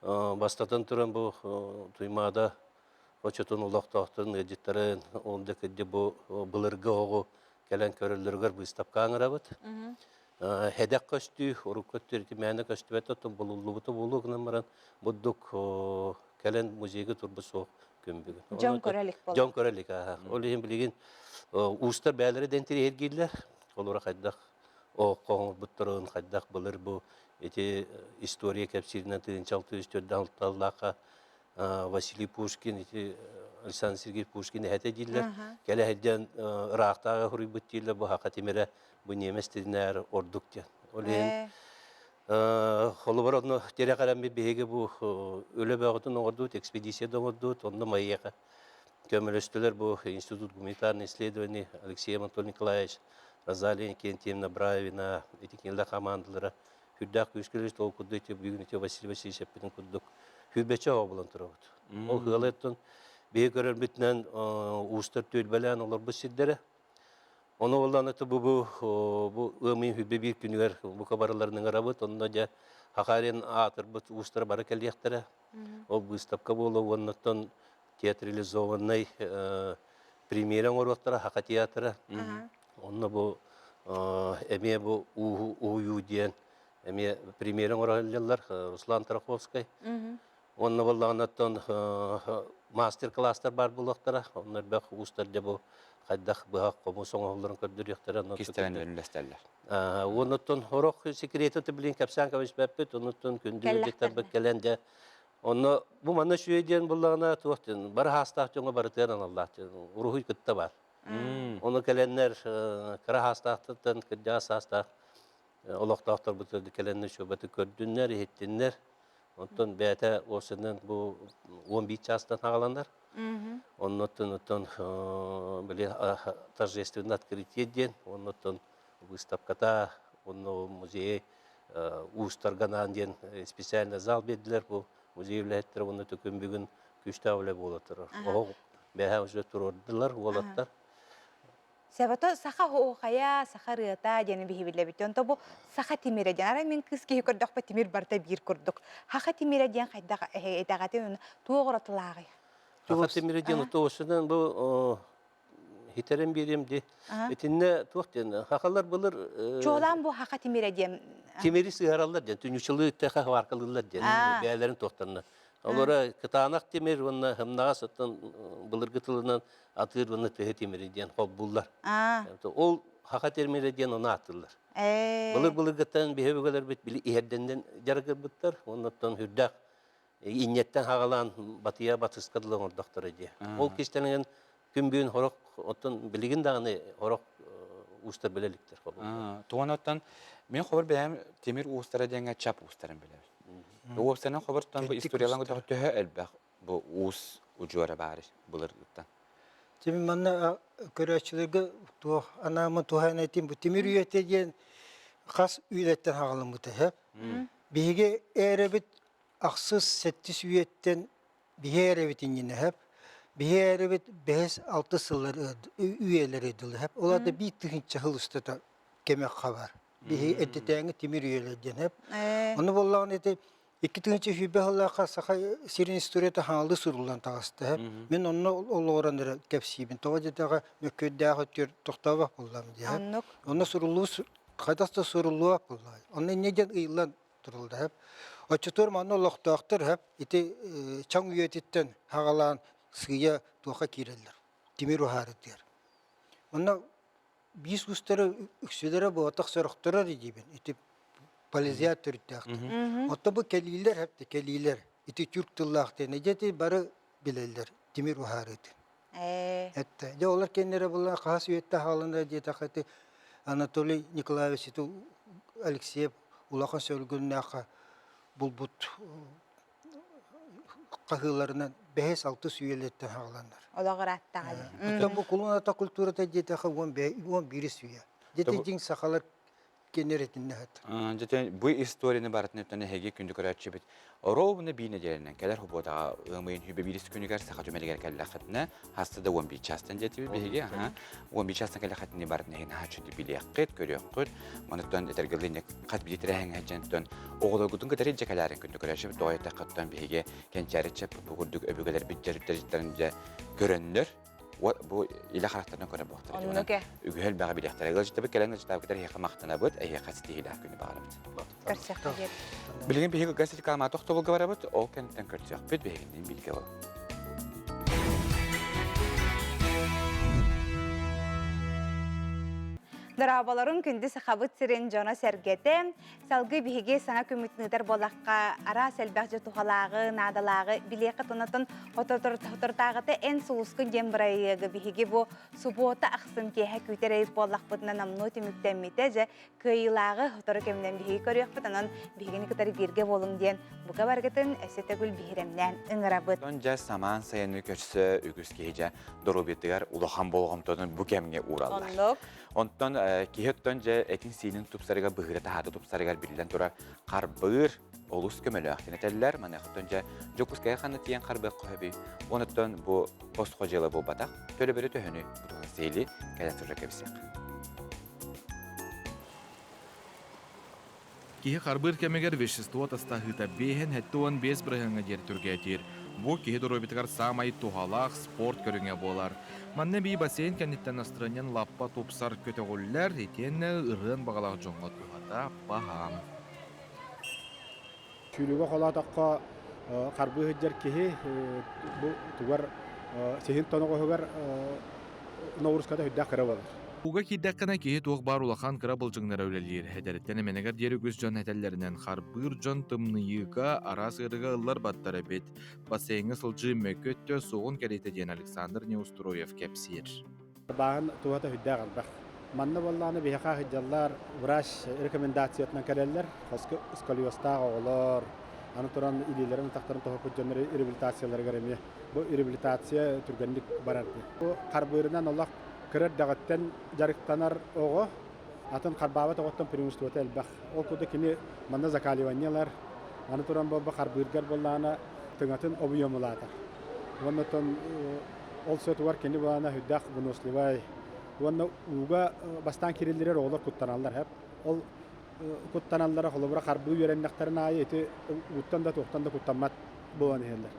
бастатан туран бу Туймаада очотун олохтоохторун ыалдьыттарын ол да кырдьык бу былыргы оһоҕу кэлэн көрөллөрүгэр быыстапка ыҥырабыт. Хэдэх көстүү, урукку өттүгэр ити мээнэ көстүбэт оттон булуллубута буолуо гынан баран бурдук кэлэн музейга турбут суох күн бүгүн. Дьон көрө илик буолла. Дьон көрө илик аха. Ол иһин билигин уустар бэйэлэрэ да интириэһиргииллэр. Олора хайдах оһоххо оҥорбуттарын, хайдах былыр бу ити история кэпсииринэн тыһыынча 604 Василий Пушкин ити Александр Сергеевич Пушкин эһэтэ дииллэр. Кэлэ сылдьан ыраахтааҕы суруйбут дииллэр бу саха тимирэ бу ньиэмэс тилинээр ордук диэн. Ол иһин холобур онно тирэх эрэммит биһиги бу үлэ бөҕөтүн оҥордубут, экспедиция да оҥордубут, онно Майыаха көмөлөстүлэр бу Институт гуманитарных исследований Алексей Анатолий Николаевич, Розалия Иннокентьевна Бравина, ити кинилэр хамаандалара. Хүрдээх күүскэ үлэлиир ол курдук ити бүгүн ити Василий Васильевич эппитин курдук хүрбэччэ оҕо булан турабыт. Ол ыалыттан биһи көрөрбүтүнэн уустар түөлбэлээн олорбут сирдэрэ. Ону буоллаҕына ити бу бу бу ыам ыйын хүрбэ биир күнүгэр бука барыларын ыҥырабыт. Онно дьэ Хахарин аатырбыт уустара бары кэлиэхтэрэ. Ол быыстапка буолуо уоннаттан театрализованнай премьера оҥоруохтара Хака театра. Онно бу эмиэ бу уһуйуу диэн эмиэ премьера оҥоро Руслан Тараховскай. Онно буоллаҕына мастер-класстар баар буолуохтара. Онно элбэх уустар дьэ бу хайдах быһах хомус оҥоһулларын көрдөрүөхтэрэ. Кистэлэн үллэстэллэр. Оннуттан сорох секретин билин кэпсээн кэбиспэппит. Оннуттан күндү ыалдьыттарбыт кэлэн дьэ Онно бу манна үчүгэй диэн буллаҕына туох диэн бары хаастаах дьоҥҥо барытыгар аналлаах диэн уруһуй кытта баар. Ону кэлэннэр кыра хаастаахтартан кырдьаҕас саастаах олохтоохторбут кэлэннэр үчүгэйдик көрдүннэр, иһиттиннэр. Онтон бэйэтэ уопсайынан бу 11 чаастан хааланар. Оннуттан оттон били торжественное открытие диэн, оннуттан выставката, онно музей уустарга диэн специальный зал биэрдилэр бу музей үлэһиттэрэ уонна төкүн бүгүн күүстээх үлэ буола турар. Оһох бэһэ уже туруордулар уолаттар. Себото саха оһуохайа, саха ырыата диэн биһи билэбит. Онто бу саха тимирэ диэн. Арай мин кыыс киһи көрдөхпө тимир барыта биир курдук. Хаха тимирэ диэн хайдах этэҕэтин туох уратылааҕый? Саха тимирэ диэн утуосунан бу хитэрэн биэриэм ди. Итиннэ туох диэн хахалар былыр Чуолаан бу хаха тимирэ диэн тимири сыһараллар диэн түнүчылыы тэхэ хваркалыыллар диэн бэйэлэрин туохтарына. Олора кытаанах тимир уонна хымнаҕас оттон былыргы тылынан атыыр уонна тыһы тимири диэн холбууллар. Ол хаха тимирэ диэн ону ааттыыллар. Былыр былыргыттан биһи өбүгэлэрбит били иһэрдэннэн дьарыгырбыттар уонна оттон үрдээх инньэттэн хаҕалаан батыйа батыска дылы оҥордохторо дии. Ол кистэлэҥин күн бүгүн хорох оттон билигин даҕаны хорох уустар билэ иликтэр. Туган оттон мин хобор бэйэм тимир уустара диэҥҥэ чап уустарын билэбин. Уопсайынан хобортон бу историялан көтөх төһө элбэх бу уус удьуора баар былыргыттан. Тимир манна көрөөччүлэргэ туох анаамын туһаан этим бу тимир үйэтэ диэн хас үйэттэн хаҕаламмыта сөп. Биһиги эрэбит ахсыс сэттис үйэттэн биһи эрэбит иннинэ сөп. Биһи эрэбит бэһис алтыс сыллар үйэлэри дылы сөп. Ол ата биир тыһыынча сыл устата кэмэ хабар. Биһи эрдэтээҥи тимир үйэлэр диэн сөп. Ону буоллаҕына ити 2020 сыллаахха саха сирин историята хаҥалыы суруллан таҕыста. Мин онно олоҕуран эрэ кэпсиибин. Тоҕо диэтэххэ мөккүөрдээх өттүгэр тохтообох буоллам дии. Онно суруллуу хайдах да суруллубат буолла. Онно инньэ диэн ыйыллан турулла. Оччотугар манна олохтоохтор ити чаҥ үйэтиттэн хаҕалаан сыыйа туохха киирэллэр. Тимир уһаарытыгар. Онно биис уустара үксүлэрэ буотах сорохторо эрэ диибин. Ити полезиат төрүттээхтэр. Оттон бу кэлиилэр хэпти кэлиилэр. Ити тюрк тыллаах диэн ити бары билэллэр тимир уһаарыытын. Этте. Дьэ олор кэннэрэ була хас үйэттэ хаалана диэтэххэ ити Анатолий Николаевич ити Алексеев улахан сөргүннээххэ булбут хаһыыларынан бэһис алтыс үйэлэртэн хааланнар. Олох ырааттаҕа. Оттон бу кулун ата культурата диэтэхэ 11 үйэ. Дьэ дьиҥ сахалар кенеретиннэһэт. Дьэ бу историяны барытын өттөн эһиги күндү көрөөччүбүт ровно биир нэдиэлэнэн кэлэр субуотаҕа ыам ыйын хүбэ биирис күнүгэр саха түмэлигэр кэллэххитинэ хаста да 11 чаастан диэтибит биһиги 11 чаастан кэллэххитинэ барытын эһигини хааччыды билиэххит көрүөххүт манытан этэргэ дылы хас биир тэрээһиҥҥэ дьэнтэн оҕолоргутун кытары илдьэ кэлээрин күндү көрөөччүбүт тоҕо эттэххиттэн биһиги кэнчээри чэп бу курдук өбүгэлэрбит дьарыктарын дьэ көрөннөр бу илэ харахтарынан көрөр буолуохтара. Оннук ээ. Үгүһү элбэҕи билиэхтэрэ. Ыалдьыттабыт кэлэн ыалдьыттаабыккытыгар эһиэхэ махтанабыт, эһиэхэ ситиһиилээх күнү баҕарабыт. Көрсөххө диэри. Билигин биһиги газ реклама тохтобулга барабыт, ол кэнниттэн көрсүөхпүт, биһигинниин бииргэ буолуҥ. Дорооболорун күндү Сахабыт сирин дьоно-сэргэтэ. Салгыы биһиги саҥа күммүтүн ыытар буоллахха, араас элбэх дьэ туһалааҕы, наадалааҕы билиэххэ тонотон соторутааҕыта эн сулускун диэн бырайыагы биһиги бу субуота ахсын киэһэ күүтэр эбит буоллахпытына номнуо түмүктэммитэ. Дьэ, кыайыылааҕы сотору кэминэн биһиги көрүөхпүт, онон биһигини кытары бииргэ буолуҥ диэн бука барыгытын өссө төгүл биһирэмнээн ыҥырабыт. Онон дьэ самаан сайыны көрсө үгүс киһи дьэ доруобуйатыгар улахан болҕомтотун бу кэмҥэ уураллар. Оннук. Онтон киһи оттон дьэ этин-сиинин тупсарыгар, быһыыра таһаата тупсарыгар биллэн турар харбыыр олус көмөлөөх диэн этэллэр. Маныаха дьэ Дьокуускайга ханна тиийэн харбыахха сөбүй? Онуттан бу босхо дьыала буолбатах. Төлөбүрү төһөнү бутуһун сиһилии кэлэн турар кэбисиэх. Киһи харбыыр кэмигэр вещество тастаһыыта биэһин 75 бырыһыаҥҥа диэри түргээтиир. Бу киһи доруобуйатыгар саамай туһалаах спорт көрүҥэ буолар. Манна эбии бассейн кэнниттэн настырыанньан лаппа тупсар көтөҕүллэр, итиэннэ ырыан баҕалаах дьоҥҥо туһата баһаам. Сүүрүүгэ холоотоххо харбыы сылдьар киһи бу тугар сиһин тоноҕоһугар ноҕурууската сүрдээх кыра буолар. Ууга киирдэххинэ киһи туох баар улахан кыра былдьаҥнара үлэлиир. Эдэриттэн эмэнэгэр диэри үгүс дьон этэллэринэн харбыыр дьон тымныйыыга араас ыарыыга ылларбаттар эбит. Бассейҥҥа сылдьыы мөкү өттө суоҕун кэриэтэ диэн Александр Неустроев кэпсиир. Бааһын туһата сүрдээх элбэх. Манна буоллаҕына биһиэхэ сылдьаллар врач рекомендациятынан кэлэллэр. Хоско сколиозтаах оҕолор, аны туран илиилэрин атахтарын тоһуппут дьоннор реабилитацияларыгар эмиэ бу реабилитация түргэнник барар диэн. Бу харбыырынан олох кыра эрдэҕиттэн дьарыктанар оҕо атын харбаабат оҕоттон преимуществота элбэх. Ол курдук кини манна закаливание ылар, аны туран буолба харбыыргар буоллаҕына тыҥатын объемулаатар. Уонна оттон ол сотугар кини буолана сүрдээх выносливай уонна ууга бастаан кириллирэр оҕолор куттаналлар хэп. Ол куттаналлара холобура харбыы үөрэннэхтэрин аайы ити ууттан да туохтан да куттаммат буолан иһэллэр.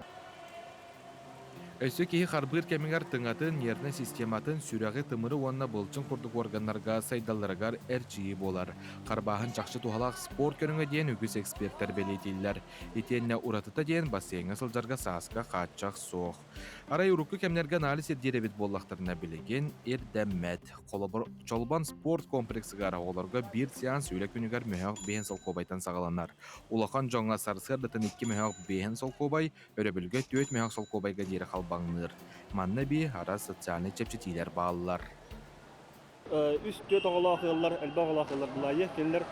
Өссө киһи харбыыр кэмигэр тыҥатын, нервнэй систематын, сүрэҕи, тымыры уонна былчыҥ курдук органнарга сайдалларыгар эрчийии буолар. Харбааһын чахчы туһалаах спорт көрүҥэ диэн үгүс экспертэр бэлиэтииллэр. Итиэннэ уратыта диэн бассейҥа сылдьарга сааска хааччах суох. Арай урукку кэмнэргэ анализ ирдиир эбит буоллахтарына билигин ирдэммэт. Холобур, Чолбон спорт комплексыгар оҕолорго биир сеанс үлэ күнүгэр мөһөөх биэһин солкуобайтан саҕаланар. Улахан дьоҥҥо сарсыардатын икки мөһөөх биэһин солкуобай, өрөбүлгэ түөрт мөһөөх солкуобайга диэри халбаҥныыр. Манна эбии араас социальнай чэпчэтиилэр бааллар. Үс түөрт оҕолоох ыаллар, элбэх оҕолоох ыаллар булаайы. Кинилэр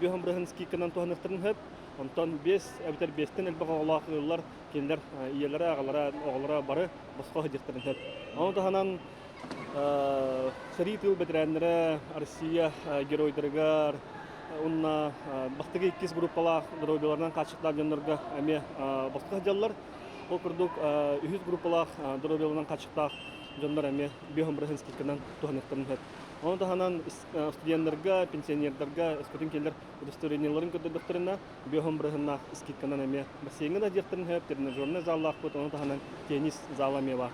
биэһон бырыһын скидканан туһаныахтарын сөп. Онтон биэс эбэтэр биэстэн элбэх оҕолоох ыаллар кинилэр ийэлэрэ, аҕалара, оҕолоро бары босхо сылдьыахтарын сөп. Ону таһынан сэрии тыыл бэтэрээннэрэ Россия геройдарыгар уонна бастакы иккис группалаах доруобуйаларынан хааччахтаах дьоннорго эмиэ босхо сылдьаллар. Ол курдук үһүс группалаах доруобуйаларынан хааччахтаах дьоннор эмиэ биохомбрехен скидканан туһаныахтарын сөп. Ону таһынан студеннарга, пенсионердарга өскөтүн кинилэр удостоверениеларын көрдөрдөхтөрүнэ биохомбрехеннаах скидканан эмиэ бассейҥа да диэхтэрин сөп, тренажернай заллаахпыт, ону таһынан теннис зала эмиэ баар.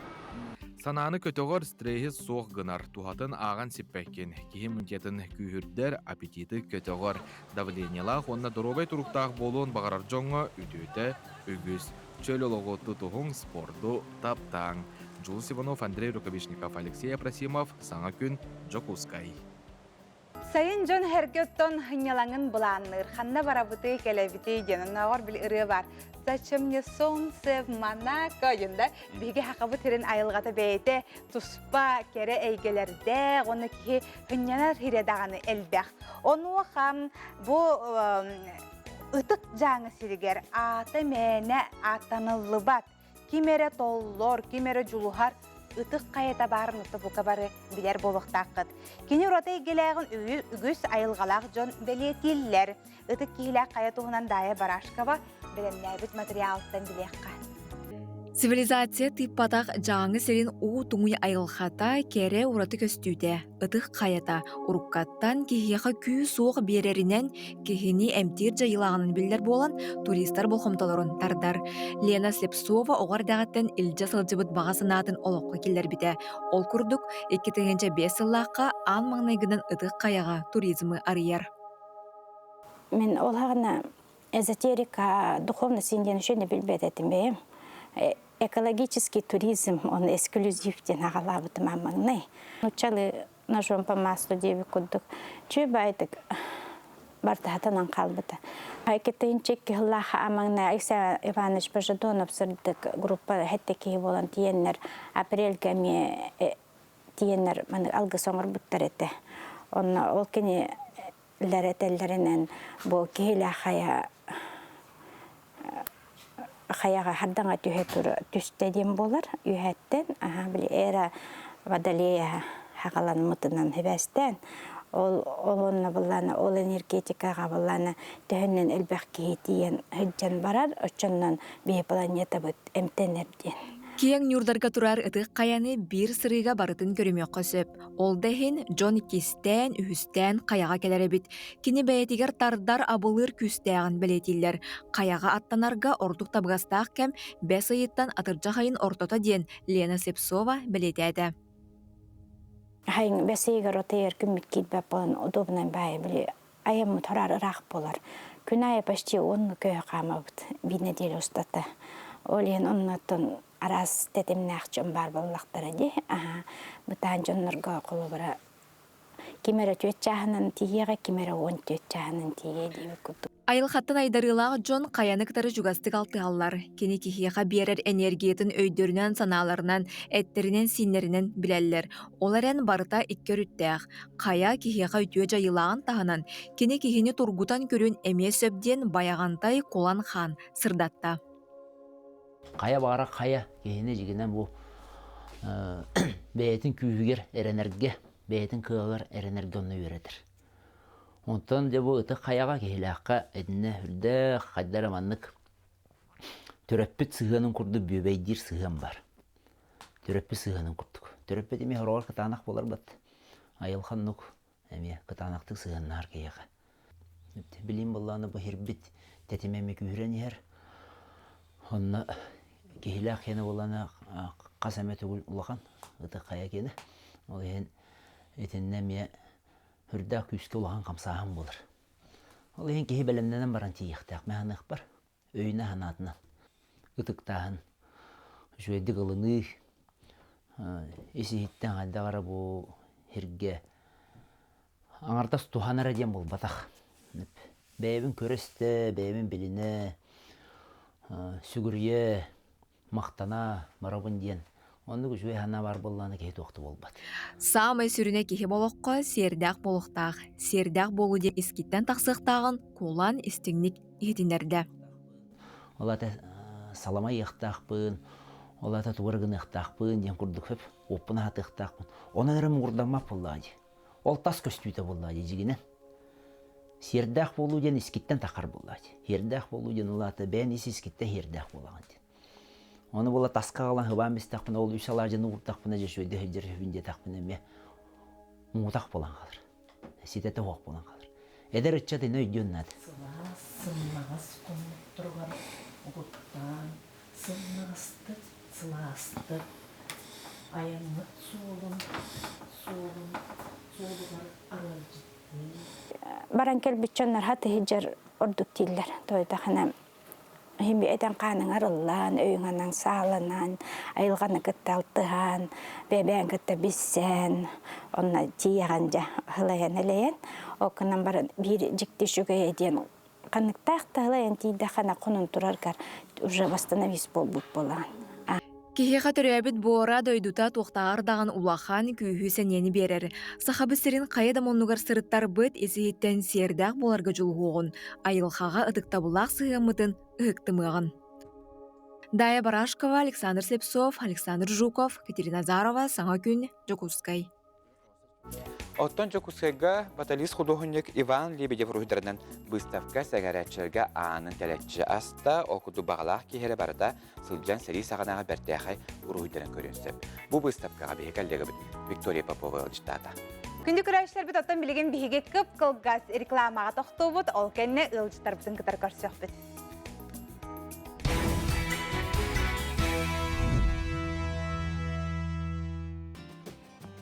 Санааны көтөҕөр стреһи суох гынар, туһатын ааҕан сиппэккин, киһи иммунитетын күүһүрдэр, аппетиты көтөҕөр, давлениелаах уонна доруобай туруктаах буолуон баҕарар дьоҥҥо үтүөтэ үгүс. Чөл олоҕу тутуһуҥ, спорду таптааҥ. Дьулус Иванов, Андрей Рукавишников, Алексей Апросимов, Саҥа күн, Дьокуускай. Сайын дьон эргэ оттон ынньалаҥын былаанныыр. Ханна барабытый, кэлэбитий диэн оннооҕор били ырыа баар. Зачем мне солнце в Монако диэн да биһиги хахабыт сирин айылҕата бэйэтэ туспа кэрэ эйгэлэрдээх уонна киһи ынньанар сирэ даҕаны элбэх. Онуоха бу ытык дьааҥы сиригэр аата мээнэ ааттаныллыбат. Ким эрэ толлор, ким эрэ дьулуһар ытык хайата баарын отто бука бары билэр буолуохтааххыт. Кини ураты эйгэлээҕин үгүс айылҕалаах дьон бэлиэтииллэр. Ытык киһилээх хайа туһунан Даайа Барашкова бэлэмнээбит материалыттан билиэххэ. Цивилизация тыыппатах Дьааҥы сирин уу туҥуй айылҕата кэрэ ураты көстүүтэ, ытык хайата уруккаттан киһиэхэ күүс-уох биэрэринэн киһини эмтиир дьайыылааҕынан биллэр буолан туристар болҕомтолорун тардар. Лена Слепцова оҕо эрдэҕиттэн илдьэ сылдьыбыт баҕа санаатын олоххо киллэрбитэ. Ол курдук, 2005 сыллаахха аан маҥнайгынан Ытык Хайаҕа туризмы арыйар. Мин ол аҕына эзотерика, духовность диэн үчүгэй да билбэт этим бэйэм. Экологический туризм, он эксклюзив диэн аҕалаабытым маҥнай. Нуччалы ножом по маслу диэбит курдук чүй баайдык бартаһатанан хаалбыта. Айкетынчик киһилаах амаңна Алексей Иванович Божедонов сырдык группа хэтте киһи буолан тиэннэр апрельга эмиэ тиэннэр маны алгыс оҥорбуттар этэ. Онно ол кини этэллэринэн бу киһилээх хайа хайаҕа хардаҥа түһэ түстэ диэн буолар үөһэттэн аха били эра водолея хаҕаламмытынан сибээстээн ол ол онно былаана ол энергетикаҕа былаана төһөннөн элбэх киһи тиийэн сылдьан барар оччоннон биһи планетабыт эмтэнэр диэн. Киэҥ ньуурдарга турар ытык хайаны биир сырыыга барытын көрүмүөххэ сөп. Ол да иһин дьон иккистээн, үһүстээн хайаҕа кэлэр эбит. Кини бэйэтигэр тардар абылыыр күүстээҕин бэлиэтииллэр. Хайаҕа аттанарга ордук табыгастаах кэм бэс ыйыттан атырдьах ыйын ортото диэн Лена Слепцова бэлиэтээтэ. Хайын бэс ыйыгар отыйар күммүт киирбэт буолан удобнай баайы били айаммыт хораар ыраах буолар. Күн аайы почти уонну көһө хаамабыт биир нэдиэлэ устата. Ол иһин оннуттан араас тэтимнээх дьон баар буоллахтара дии. Аһа, бытаан дьоннорго холобура ким эрэ түөрт чааһынан тиийиэҕэ, ким эрэ 14 чааһынан тиийиэ диэбит курдук. Айылҕаттан айдарыылаах дьон хайаны кытары чугастык алтыһаллар. Кини киһиэхэ биэрэр энергиятын өйдөрүнэн-санааларынан, эттэринэн-сииннэринэн билэллэр. Ол эрэн барыта икки өрүттээх. Хайа киһиэхэ үтүө дьайыылааҕын таһынан, кини киһини тургутан көрүөн эмиэ сөп диэн Байаҕантай Кулан Хаан сырдатта. Хайа баҕара хайа киһини дьигинэн бу бэйэтин күүһүгэр эрэнэргэ, бэйэтин кыаҕар эрэнэргэ онно үөрэтэр. Онтон дьэ бу ытык хайаҕа киһилээххэ итиннэ үрдээх хайда эрэ маннык төрөппүт сыһыанын курдук бүөбэйдиир сыһыан бар. Төрөппүт сыһыанын курдук. Төрөппүт эмиэ хороҕор кытаанах буолар бат. Айылҕа оннук эмиэ кытаанахтык сыһыаннаһар киһиэхэ. Билим буоллаҕына бу иһирбит тэтимэ эмиэ күүһүрэн иһэр. Онно киһилээх киэнэ буоллаҕына хас эмэ төгүл улахан ытык хайа киэнэ. Ол иһин итиннэ эмиэ үрдээх күүскэ улахан хамсааһын буолар. Ол иһин киһи бэлэмнэнэн баран тиийиэхтээх мэһаныахпар өйүнэ-санаатынан ытыктааһын, үчүгэйдик ылыныы, ис-иһиттэн хайдах эрэ бу сиргэ аҥардас туһанара диэн буолбатах. Бэйэбин көрө-истэ, бэйэбин билинэ, сүгүрүйэ, махтана барабын диэн оннук үчүгэй санаа баар буоллаҕына киһи туох да буолбат. Саамай сүрүнэ киһи болоххо сиэрдээх буолуохтаах. Сиэрдээх буолуу диэн искиттэн тахсыахтааҕын кулан истиҥник иһитиннэрдэ. Ол аата салама ыйыахтаахпын, ол аата тугу эрэ гыныахтаахпын диэн курдук сөп уоппун аһатыахтаахпын. Онон эрэ муҥурдаммат буоллаҕа дии. Ол тас көстүүтэ буоллаҕа дии дьигинэн. Сиэрдээх буолуу диэн искиттэн таххар буоллаҕа дии. Сиэрдээх буолуу диэн ол аата бэйэн ис искиттэн сиэрдээх буолаҕын диэн. Ону була таска аҕалан хыбаан бистэхпинэ, ол үс алаадьыны уурдахпына дьэ үчүгэйдик сылдьар үһүбүн диэтэхпинэ эмиэ муҥутах буолан хаалар. Ситэтэ суох буолан хаалар. Эдэр ыччат ини өйдүөн наада. Сылаас, сымнаҕас хоннохторугар угуттаан, сымнаҕастык, сылаастык айаммыт суолун, суолун суолугар арыалдьыттыы. Баран кэлбит дьоннор хатыһыдьар ордук дииллэр. Тойдахына Иһин этэн хааныҥар ыллаан, өйүҥ-анаҥ сааланан, айылҕаны кытта алтыһан, бэйэ-бэйэҥ кытта билсэн, онно тиийэҕин дьэ ылайан элэйэн, ол гынан баран биир дьикти үчүгэйэ диэн ханныктаах да ылайан тиийдэххинэ хонон тураргар уже восстановись буолбут буолаҕын. Киһиэхэ төрөөбүт буора дойдута туохтааҕар даҕаны улахан күүһү-сэниэни биэрэр. Сахабыт сирин хайа да муннугар сырыттарбыт ис-иһиттэн сиэрдээх буоларга дьулуһуоҕун, айылҕаҕа ытыктабыллаах сыһыаммытын ыһыктымыаҕын. Дая Барашкова, Александр Слепцов, Александр Жуков, Катерина Назарова, Саҥа күн, Дьокуускай. Оттон Дьокуускайга баталист-худуоһунньук Иван Лебедев уруһуйдарынан быыстапка сэҥээрээччилэргэ аанын тэлэччи аста. Ол курдук баҕалаах киһи эрэ барыта сылдьан сэрии саҕанааҕы бэртээхэй уруһуйдарын көрүөн сөп. Бу быыстапкаҕа биһиги коллегабыт Виктория Попова ыалдьыттаата. Күндү көрөөччүлэрбит оттон билигин биһиги кып-кылгас рекламаҕа тохтуубут, ол кэннэ ыалдьыттарбытын кытары көрсүөхпүт.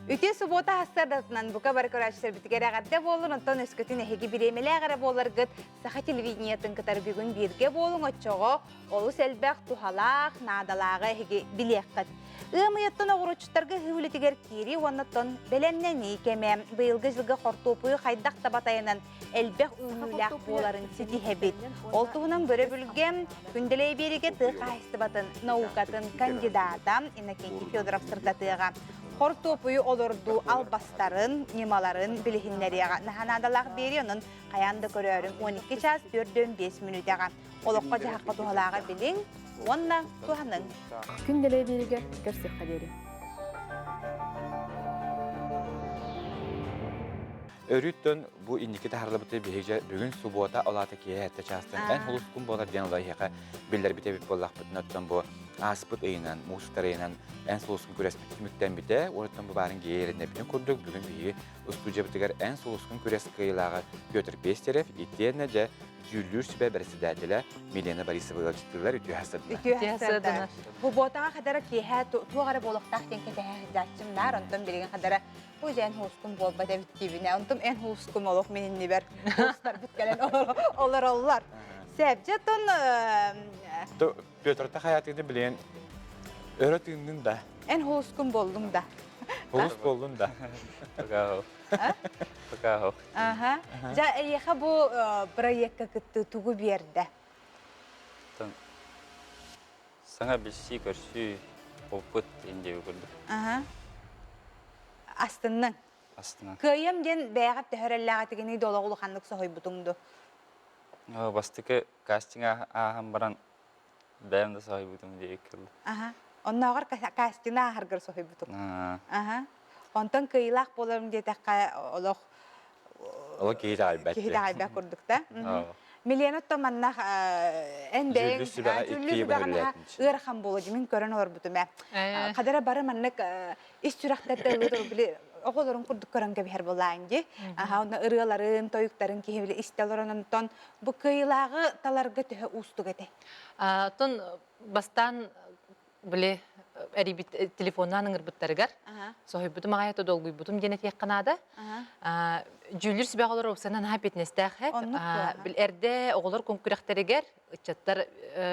Үтүө субуота сарсыардатынан бука бары көрөөччүлэрбитигэр эҕэрдэ буоллун, онтон өскөтүн эһиги бириэмэлээх эрэ буоларгыт саха телевидениетын кытары бүгүн бииргэ буолуҥ, оччоҕо олус элбэх туһалаах, наадалааҕы эһиги билиэххит. Ыам ыйыттан оҕуруотчуттарга ыһыы үлэтигэр киирии уонна оттон бэлэмнэнии кэмэ. Быйылгы дьылга хортуоппуйу хайдах да батайынан элбэх үүнүүлээх буоларын ситиһэбит. Ол туһунан көрөбүлгэ Күндэлэй биэригэ тыа хаһаайыстыбатын наукатын кандидата Иннокентий Федоров сырдатыаҕа. Хортуоппуйу олордуу албастарын, ньымаларын билиһиннэриэҕэ. Наһаа наадалаах биэрии, онон хайаан да көрөөрүҥ. 12 час 45 мүнүүтэҕэ. Олоххо-дьаһахха туһалааҕы билиҥ уонна туһаныҥ. Күндэлэй биэригэ көрсүөххэ диэри. Өрүттэн бу инники таһарылыбыты биһиги бүгүн субуота олаата киэһэ этте чаастан эн холускун буолар диэн ола иһэхэ биллэрбит эбит буоллахпытына оттон бу ааспыт ыйынан муус устар ыйынан эн сулускун күрэспит түмүктэммитэ уоттан бу баарын гиэринэбитин курдук бүгүн биһиги устудьябытыгар эн сулускун күрэс кыайыылааҕа Петр Пестерев итиэннэ дьэ дьүүллүүр сүбэ бэрэссэдээтэлэ Милена Борисова ыалдьыттыылар үтүө хасадына. Үтүө хасадына. Бу буотаҕа хадара киэһэ туох эрэ буолуохтаах диэн кэтэһэ сылдьааччым наар, онтон билигин хадара бу дьэ эн хуускум буолбат эбит диибинэ, онтум эн хуускум олох мин иннибэр хуустарбыт кэлэн олороллор. Сэп, дьэ тон Петрта хаятыгды билигин өрө тыыннын да. Эн хуускум боллуҥ да. Хулус боллун да. Пока Пока Аха. Дьэ, эйиэхэ бу проекка кытты тугу биэрдэ? Саҥа билсии, көрсүү, опыт индиэби курдук. Аха. Астынныҥ. Астынан. Кыайым диэн бэйэҕэр төһө эрэллээҕитигиний долоҕу улаханнык соһуйбутуҥ ду? Бастакы кастинг ааһан баран бэйэм да соһуйбутум диэки кылла. Аха. Оннооҕор кастины ааһаргар соһуйбутуҥ. Аха. Онтон кыайыылаах буоларым диэтэххэ олох Олох киһи итэҕэйбэт. Киһи итэҕэйбэт курдук да. Милена оттон манна эн бэйэҥ дьүүллүүр сүбэҕэ ыарахан буолуо дии мин көрөн олорбутум ээ. Хадара бары маннык ис сүрэхтэртэн ылыы били оҕолорун курдук көрөн кэбиһэр буолаан дии. Аха онно ырыаларын, тойуктарын киһи били истэ олорон онтон бу кыайыылааҕы таларга төһө уустук этэ? Оттон бастаан били эрийбит телефоннаан ыҥырбыттарыгар соһуйбутум аҕай ото долгуйбутум диэн этиэххэ наада. Дьүүллүүр сүбэҕэ олорор уопсайынан наһаа эппиэтинэстээх һэп. Эрдэ оҕолор күрэхтэригэр, ыччаттар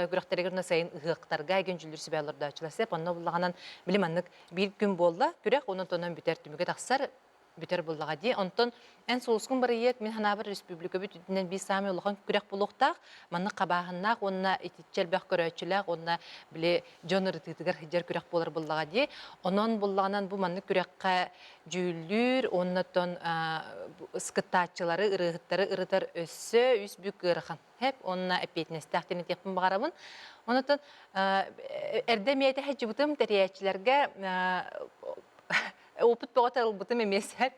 күрэхтэригэр уонна сайын ыһыахтарга эгин дьүүллүүр сүбэ олордооччулар сеп. Онно буллаҕынан били маннык биир күн буолла күрэх, онон тонон бүтэр түмүгэ тахсар бүтэр буллаҕа дии. Онтон эн сулускун бырайыак мин санаабар республикабыт үрдүнэн биир саамай улахан күрэх буолуохтаах. Маннык хабааһыннаах уонна итиччэ элбэх көрөөччүлээх уонна били дьон ырытыытыгар сылдьар күрэх буолар буллаҕа дии. Онон буллаҕынан бу маннык күрэххэ дьүүллүүр уонна оттон кыттааччылары, ырыаһыттары ырытар өссө үс бүк ыарахан. Хэп уонна эппиэтинэстээх диэн этиэхпин баҕарабын. Онон эрдэ эмиэ этэ сылдьыбытым тэрийээччилэргэ опыт бөҕөтө ылбытым эмиэ сөп.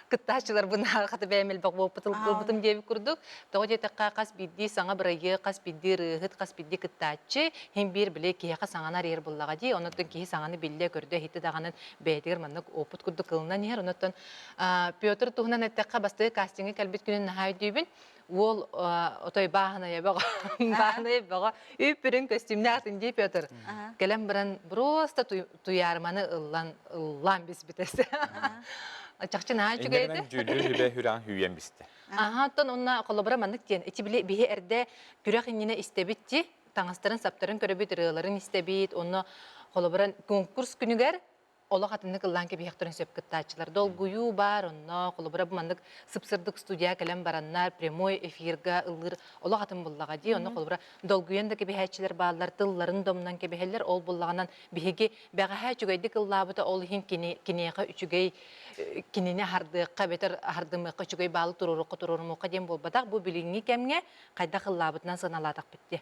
Кыттааччыларбын хата бэйэм элбэх опыт ылбытым диэбит курдук. Тоҕо диэтэххэ, хас биирдии саҥа бырайыак, хас биирдии ырыаһыт, хас биирдии кыттааччы иһин биир били киһиэхэ саҥаны арыйар буоллаҕа дии. Онон киһи саҥаны биллэ, көрдө, иһиттэ даҕаны бэйэтигэр маннык опыт курдук ылынан иһэр. Онон Петр туһунан эттэххэ, бастакы кастиҥҥа кэлбит күнүн наһаа өйдүүбүн. Уол отой бааһынайа бөҕө, бааһынайа бөҕө, үп-үрүҥ көстүүмнээх атын дии Петр. Кэлэн баран просто туйаарманы ыллан ыллаан биспитэ. Чахчы наһаа үчүгэй этэ. Дьүүллүүр сүбэ хүрэҕин хүүйэн бистэ. Аха, оттон онно холобура маннык диэн, ити били биһи эрдэ күрэх иннинэ истэбит ти, таҥастарын саптарын көрөбүт, ырыаларын истэбит, онно холобура конкурс күнүгэр олох атыннык ыллаан кэбиһиэхтэрин сөп кыттааччылар. Долгуйуу баар онно, холобура бу маннык сып-сырдык студия кэлэн бараннар, прямой эфирга ыллыыр олох атын буллаҕа дии. Онно холобура долгуйан да кэбиһээччилэр бааллар, тылларын домнон кэбиһэллэр. Ол буллаҕынан биһиги бэҕэһээ үчүгэйдик ыллаабыта, ол иһин кини киниэхэ үчүгэй кинини аһардыахха эбэтэр аһардымыахха үчүгэй баалы туруоруохха туруорумуохха диэн буолбатах. Бу билиҥҥи кэмҥэ хайдах ыллаабытынан сыаналаатахпыт дии.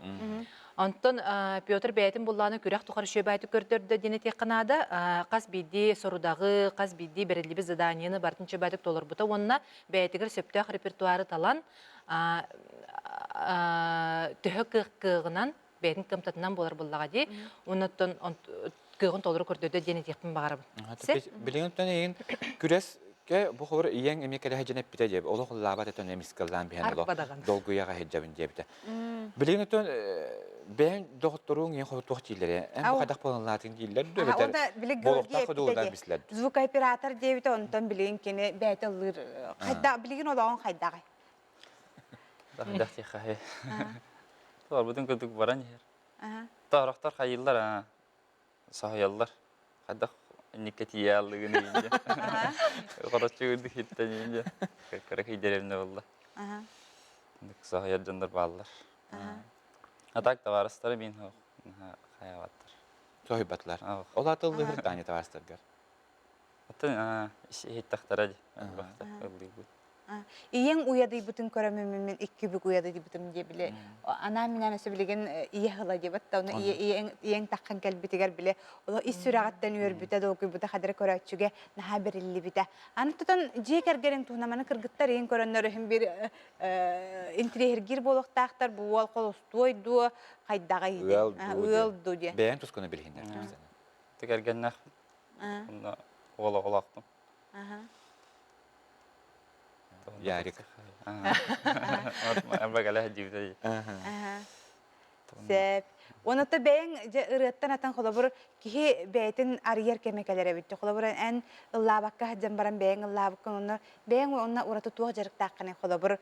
Онтон Петр бэйэтин буллаҕына күрэх тухары үчүгэйбаайдык көрдөрдө диэн этиэххэ наада. Хас биирдии сорудаҕы, хас биирдии бэриллибит заданиены барытын үчүгэйбаайдык толорбута уонна бэйэтигэр сөптөөх репертуары талан төһө кыах кыаҕынан бэйэтин кыамтатынан буолар буоллаҕа дии. Оннуттан кыаҕын толору көрдөрдө диэн этиэхпин баҕарабын. Билигин оттон эйигин күрэс бу холобур ийэҥ эмиэ кэлэ сылдьан эппитэ диэбит. Олох ыллаабат этэн эмискэ ыллаан биһэн олох долгуйаҕа сылдьабын диэбитэ. Билигин оттон бэйэҥ доҕотторуҥ ийэҥ туох дииллэрэ? Эн бу хайдах буолан ыллаатыҥ дииллэр дуу эбэтэр буолуохтаах ходуулаах бислэр Звукооператор диэбитэ онтон билигин кини бэйэтэ ыллыыр хайдах билигин олоҕун хайдаҕай? Хайдах диэххэ Туорбутун курдук баран иһэр. Тоорохтор хайыыллар аа соһуйаллар. Хайдах инникке тиийэ аллыгын иинде. Хороччу үрдүк хиттэн иинде. Кыра кыйдеревне болла. Соһуйар дьоннор бааллар. А так товарыстары мин хаябаттар. Соһуйбатылар. Ол атыллыыр Таня товарыстаргар. Атын иһиттахтара ди. Ыллыыбыт. Ийэҥ уйадыйбытын көрөмүн мин икки бүк уйадыйбытым дии били анаан минээн өссө билигин ийэ ыла диэбит да ону ийэҥ таххан кэлбитигэр били олох ис сүрэҕиттэн үөрбүтэ долгуйбута хадары көрөөччүгэ наһаа бэриллибитэ. Аны тутан дьиэ кэргэниҥ туһунан маны кыргыттар ийэҥ көрөннөр иһин бир интириэһиргиир буолуохтаахтар бу уол холостуой дуо хайдаҕый ыал дуу диэн. Бэйэҥ тускуна билиһиннэр. Кэргэннээх онно уол оҕолоохпун. Ярик. Сөп. Оното бэйэҥ дьэ ырыаттан атан холобур киһи бэйэтин арыйар кэмэ кэлэр эбит. Холобур эн ыллаабакка сылдьан баран бэйэҥ ыллаабыккын онно бэйэҥ онно ураты туох дьарыктааххыный холобур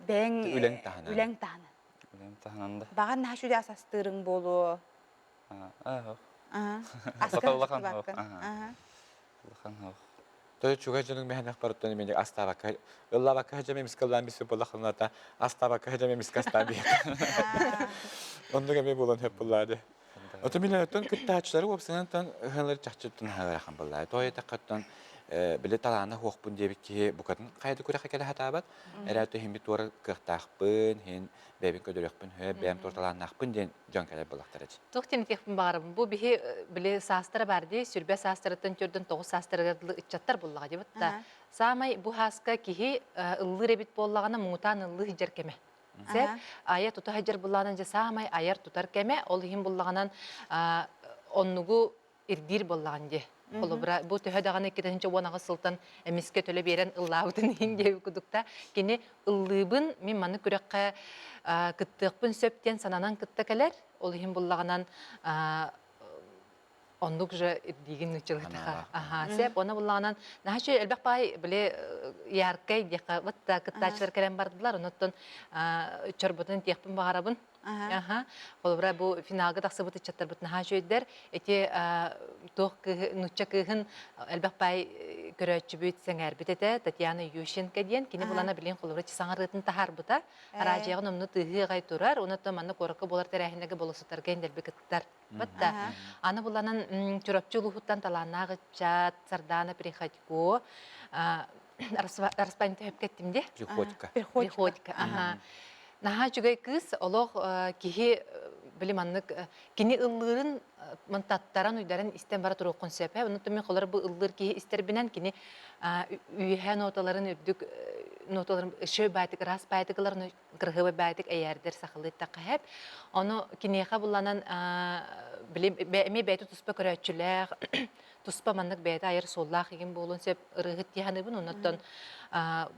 бэйэҥ үлэҥ таһынан. Үлэҥ таһынан. Үлэм таһынан да. Баҕар наһаа үчүгэй ас астыырыҥ буолуо. Аа. Аскын Улахан астыбаккын. Улахан хоох. Той чугас дьонуҥ мэһэнэх барыттан эмиэ астаабакка ыллаабакка сылдьан эмискэ ыллаан биспит буоллаххына астаабакка сылдьан эмискэ астаан биһиэхэ. Оннук эмиэ буолан сөп буоллаа Ото мин оттон кыттааччылары уопсайынан ыһалар чахчыттан ырахан буоллаа. Тоҕо диэтэххэ били талаана хуохпун диэбит киһи букатын хайа да күрэххэ кэлэ сатаабат. Эрээ иһин бит туора кыахтаахпын, иһин бэйэбин көрдөрүөхпүн сөп, бэйэм туора талааннаахпын диэн дьон кэлэр буоллахтара. Туох диэн этиэхпин баҕарабын. Бу биһи били саастара баар дии, сүрбэ саастарыттан төрдөн тоҕус саастарыгар дылы ыччаттар буллаҕа дии бытта. Саамай бу хааска киһи ыллыыр эбит буоллаҕына муҥутаан ыллыы сылдьар кэмэ. Сэр айа тута сылдьар буллаҕынан дьэ саамай айар тутар кэмэ, ол иһин буллаҕынан оннугу ирдиир буоллаҕын дии. Холобура, бу төһө даҕаны 2018 сылтан эмискэ төлө биэрэн ыллаабытын иһин диэбит кудукта, кини ыллыыбын, мин маннык күрэххэ кыттыахпын сөп диэн сананан кытта кэлэр. Ол иһин буллаҕынан оннук же ирдиигин нуччалыытаха. Аха, сеп, оны буллаҕынан наһаа үчүгэй элбэх баай били яркай диэххэ вот кыттааччылар кэлэн бардылар, онуттан чорботун тиэхпин баҕарабын. Аха. Холобура, бу финалга тахсыбыт ыччаттарбыт наһаа үчүгэйдэр. Ити туох кыыһы, нуучча кыыһын элбэх баай көрөөччүбүт, сэҥээрбит этэ. Татьяна Ющенко диэн. Кини булана билин холобура саҥарыытын таһаарбыта. Араадьыйаҕын онно тыаһыы аҕай турар. Онон манна куоракка буолар тэрээһиннэргэ болосутарга индэлби кыттар. Батта. Аны буланан Чурапчы улууһуттан талааннаах ыччат Сардана Приходько Распанта хөпкеттим де. Приходько. Приходько. Аха. Наһаа үчүгэй кыыс олох киһи били маннык кини ыллыырын мантаттаран уйдаран истэн бара туруоххун сөп. Онон мин холор бу ыллыыр киһи истэрбинэн кини үөһэ ноталарын үрдүк ноталарын шөй баайтык ыраас баайтыгыларын кырыһыбай баайтык эйээрдэр сахалыы тахаһэп. Ону киниэхэ булланан били эмиэ бэйэтэ туспа көрөөччүлээх туспа маннык бэйэтэ айар суоллаах игин буолуон сөп ырыаһыт дии саныыбын. Оннуттан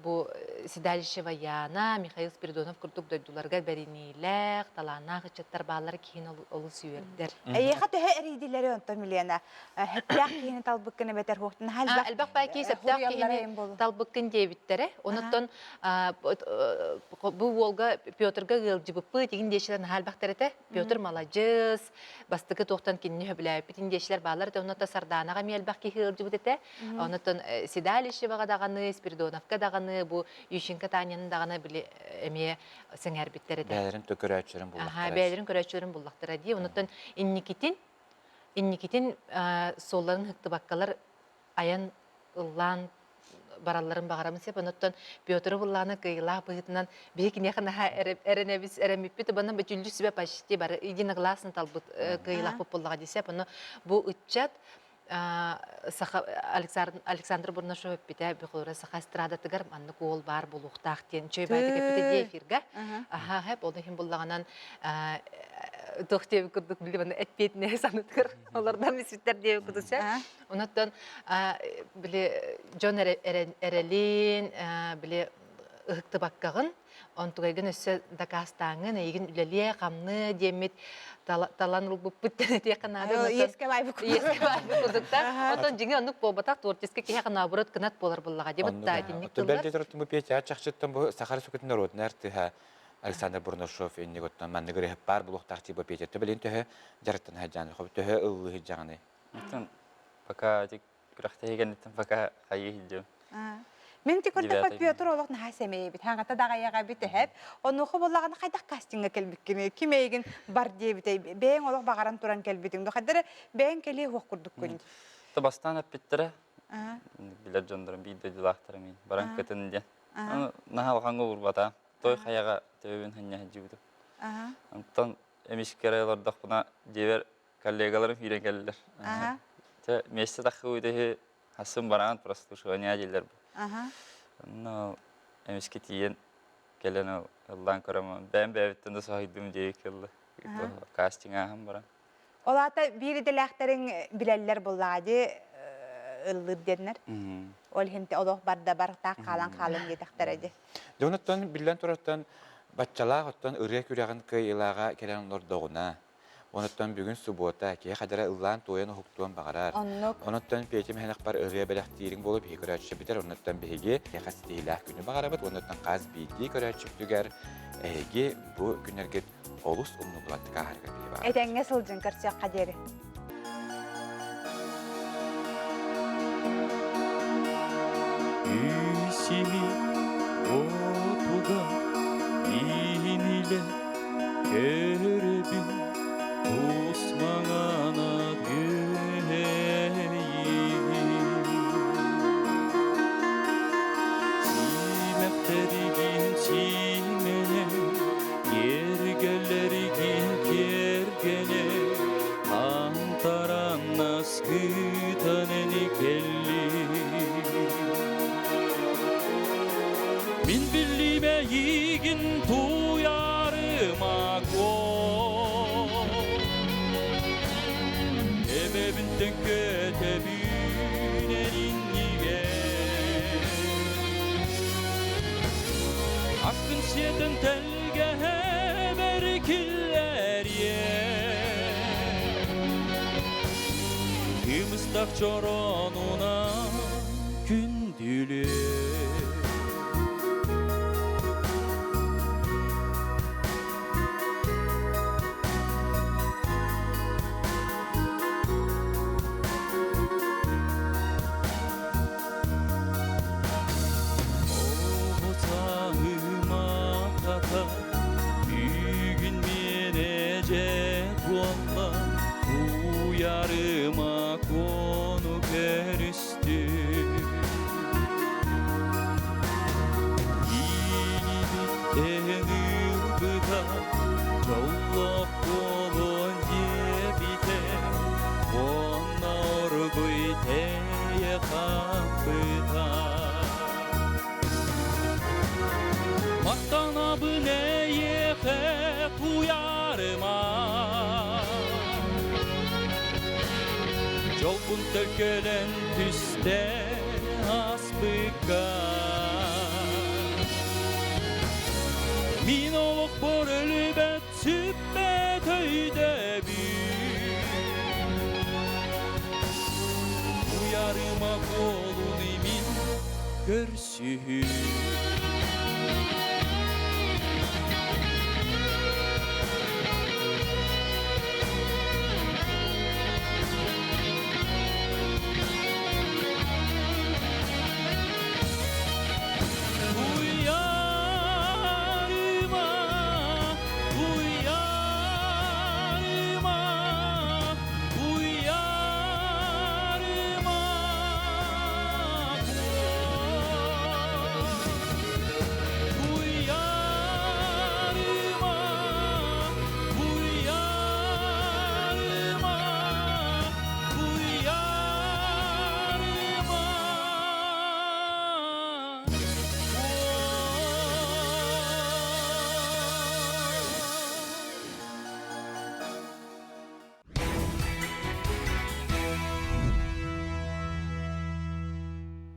бу Седалищева Яна, Михаил Спиридонов курдук дойдуларга бэриниилээх, талааннаах ыччаттар бааллара киһини олус үөрдэр. Эйиэхэ төһө эрийдилэри онтон Милена? Сөптөөх киһини талбыккын эбэтэр хуохтун элбэх элбэх баай киһи сөптөөх киһини талбыккын диэбиттэрэ. Онуттан бу уолга Петрга ыалдьыбыппыт игин диэчилэр наһаа элбэхтэр этэ. Петр маладьыс, бастакы туохтан кинини сөбүлээбиппит диэчилэр бааллар этэ. Онуттан Сарданаҕа эмиэ элбэх киһи ыалдьыбыт этэ. Онуттан Седалищеваҕа даҕаны, Спиридоновка даҕаны, бу Ющенко Таняны даҕаны били эмиэ сэҥээрбиттэр этэ. Бэйэлэрин көрөөччүлэрин буллахтара. Бэйэлэрин көрөөччүлэрин буллахтара дии. Онуттан инникитин инникитин суолларын ыһыктыбаккалар айан ыллаан баралларын баҕарабын сөп. Онуттан Петр Буллаана кыайыылаах быһыытынан биһи киниэхэ наһаа эрэнэбис эрэммиппит убанан бөтүллүү сүбэ почти бары единогласно талбыт кыайыылаахпыт буоллаҕа дии сөп. Ону бу ыччат саха Александр Бурнашов эппитэ бихолора саха эстрадатыгар маннык уол баар буолуохтаах диэн үчүгэй баайдык эппитэ дии эфиргэ. Аха хэп ол иһин буллаҕынан туох диэбит курдук билим эппиэтинэһи санытыгар олордон испиттэр диэбит курдук Онуттан били дьон эрэлин били ыһыктыбаккаҕын онтугайгын өссө дакаастааҥҥын эйигин үлэлиэ хамныы диэммит талан ылбыппыт диэн этиэххэ наада иэскэ баайбыт иэскэ баайбыт курдуктар оттон дьиҥэ оннук буолбатах творческий киһиэхэ наоборот кынат буолар буоллаҕа дии бытта итинник тыллар бэл диэтэр бу Петя чахчыттан бу Саха Республикатын норуотун артыыһа Александр Бурнашов инниготтон маннык ырыһып баар буолуохтаах типа Петя билин төһө дьарыктан сылдьааны төһө ыллыы сылдьаҕыный Оттон пока ити күрэхтэһии кэнниттэн пока хайыы сылдьыам. Мин ити көрдөххө Петр олох наһаа сэмэй эбит. Хаҥата даҕайаҕа эбит эһэп. Онуоха буоллаҕына хайдах кастиҥҥа кэлбиккиний? Ким эйигин бар диэбитэй? Бэйэҥ олох баҕаран туран кэлбитиҥ. Хайдары бэйэҥ кэлиэ уох курдуккун. То бастаан эппиттэрэ. Билэр дьоннорум биир дойдулаахтарым мин баран кытын диэн. Наһаа улахаҥҥа уурбата. Той хайаҕа төбөбүн ханньа сылдьыбытым. Онтон эмискэ эрэ олордохпуна дьиэбэр коллегаларым киирэн кэллилэр. Чэ, миэстэ таххыбыт үһү, хасын бараан прослушивание дииллэр. Онно эмискэ тиийэн кэлэн ыллаан көрөм, бэйэм бэйэбиттэн да соһуйдум диэки ылла. Кастинг ааһан баран. Ол аата биир идэлээхтэриҥ билэллэр буоллаҕа дии ыллыыр диэннэр. Ол иһин олох барда бар таах хаалан хаалан диэтэхтэрэ дии. Дьэ онуттан биллэн турартан баччалаах оттон ырыа күрэҕин кыайыылааҕа кэлэн олордоҕуна Онуттан бүгүн субуота, киһи хадара ыллаан-туойан уһуктуон баҕарар. Оннук. Онуттан Петя Мэхэнэхпар ырыа бэлэхтиириҥ буолуо биһиги көрөөччүбүтэр, онуттан биһиги хас ситиһиилээх күнү баҕарабыт, онуттан хас биирдии көрөөччүбүтүгэр эһиги бу күннэргит олус умнуллубаттык ааһарыгар биһи баҕарабыт. Этэҥҥэ сылдьын көрсүөххэ диэри. Үсими отуга ииниле көрөбүн тус маҥана түһэйигин Симэхтэригин сиимэнэ Киэргэллэригин киэргэнэ Антараннас кытан эни келли Мин биллим эйигин туйарыма Эбэбинтэн көтөбүн эриннигэ Аккын сиэтэн тэлгэһэбэр киллэриэ Кымыстах чороонунан күндүлүө Бүгүн миэнэ дьэ буолла, уйарыма куону көрүстүм. Илибиттэн ылбыта, дьоллоох буолуон диэбитэ, уонна оргуй тэйэ хаампыта. Махтанабын эйиэхэ куйаарыма Дьолбун төлкөлөн түстэ аспыкка Мин олохпор өлүбэт сүппэт өйдөбүл Уйарыма буолун имин көрсүһүү.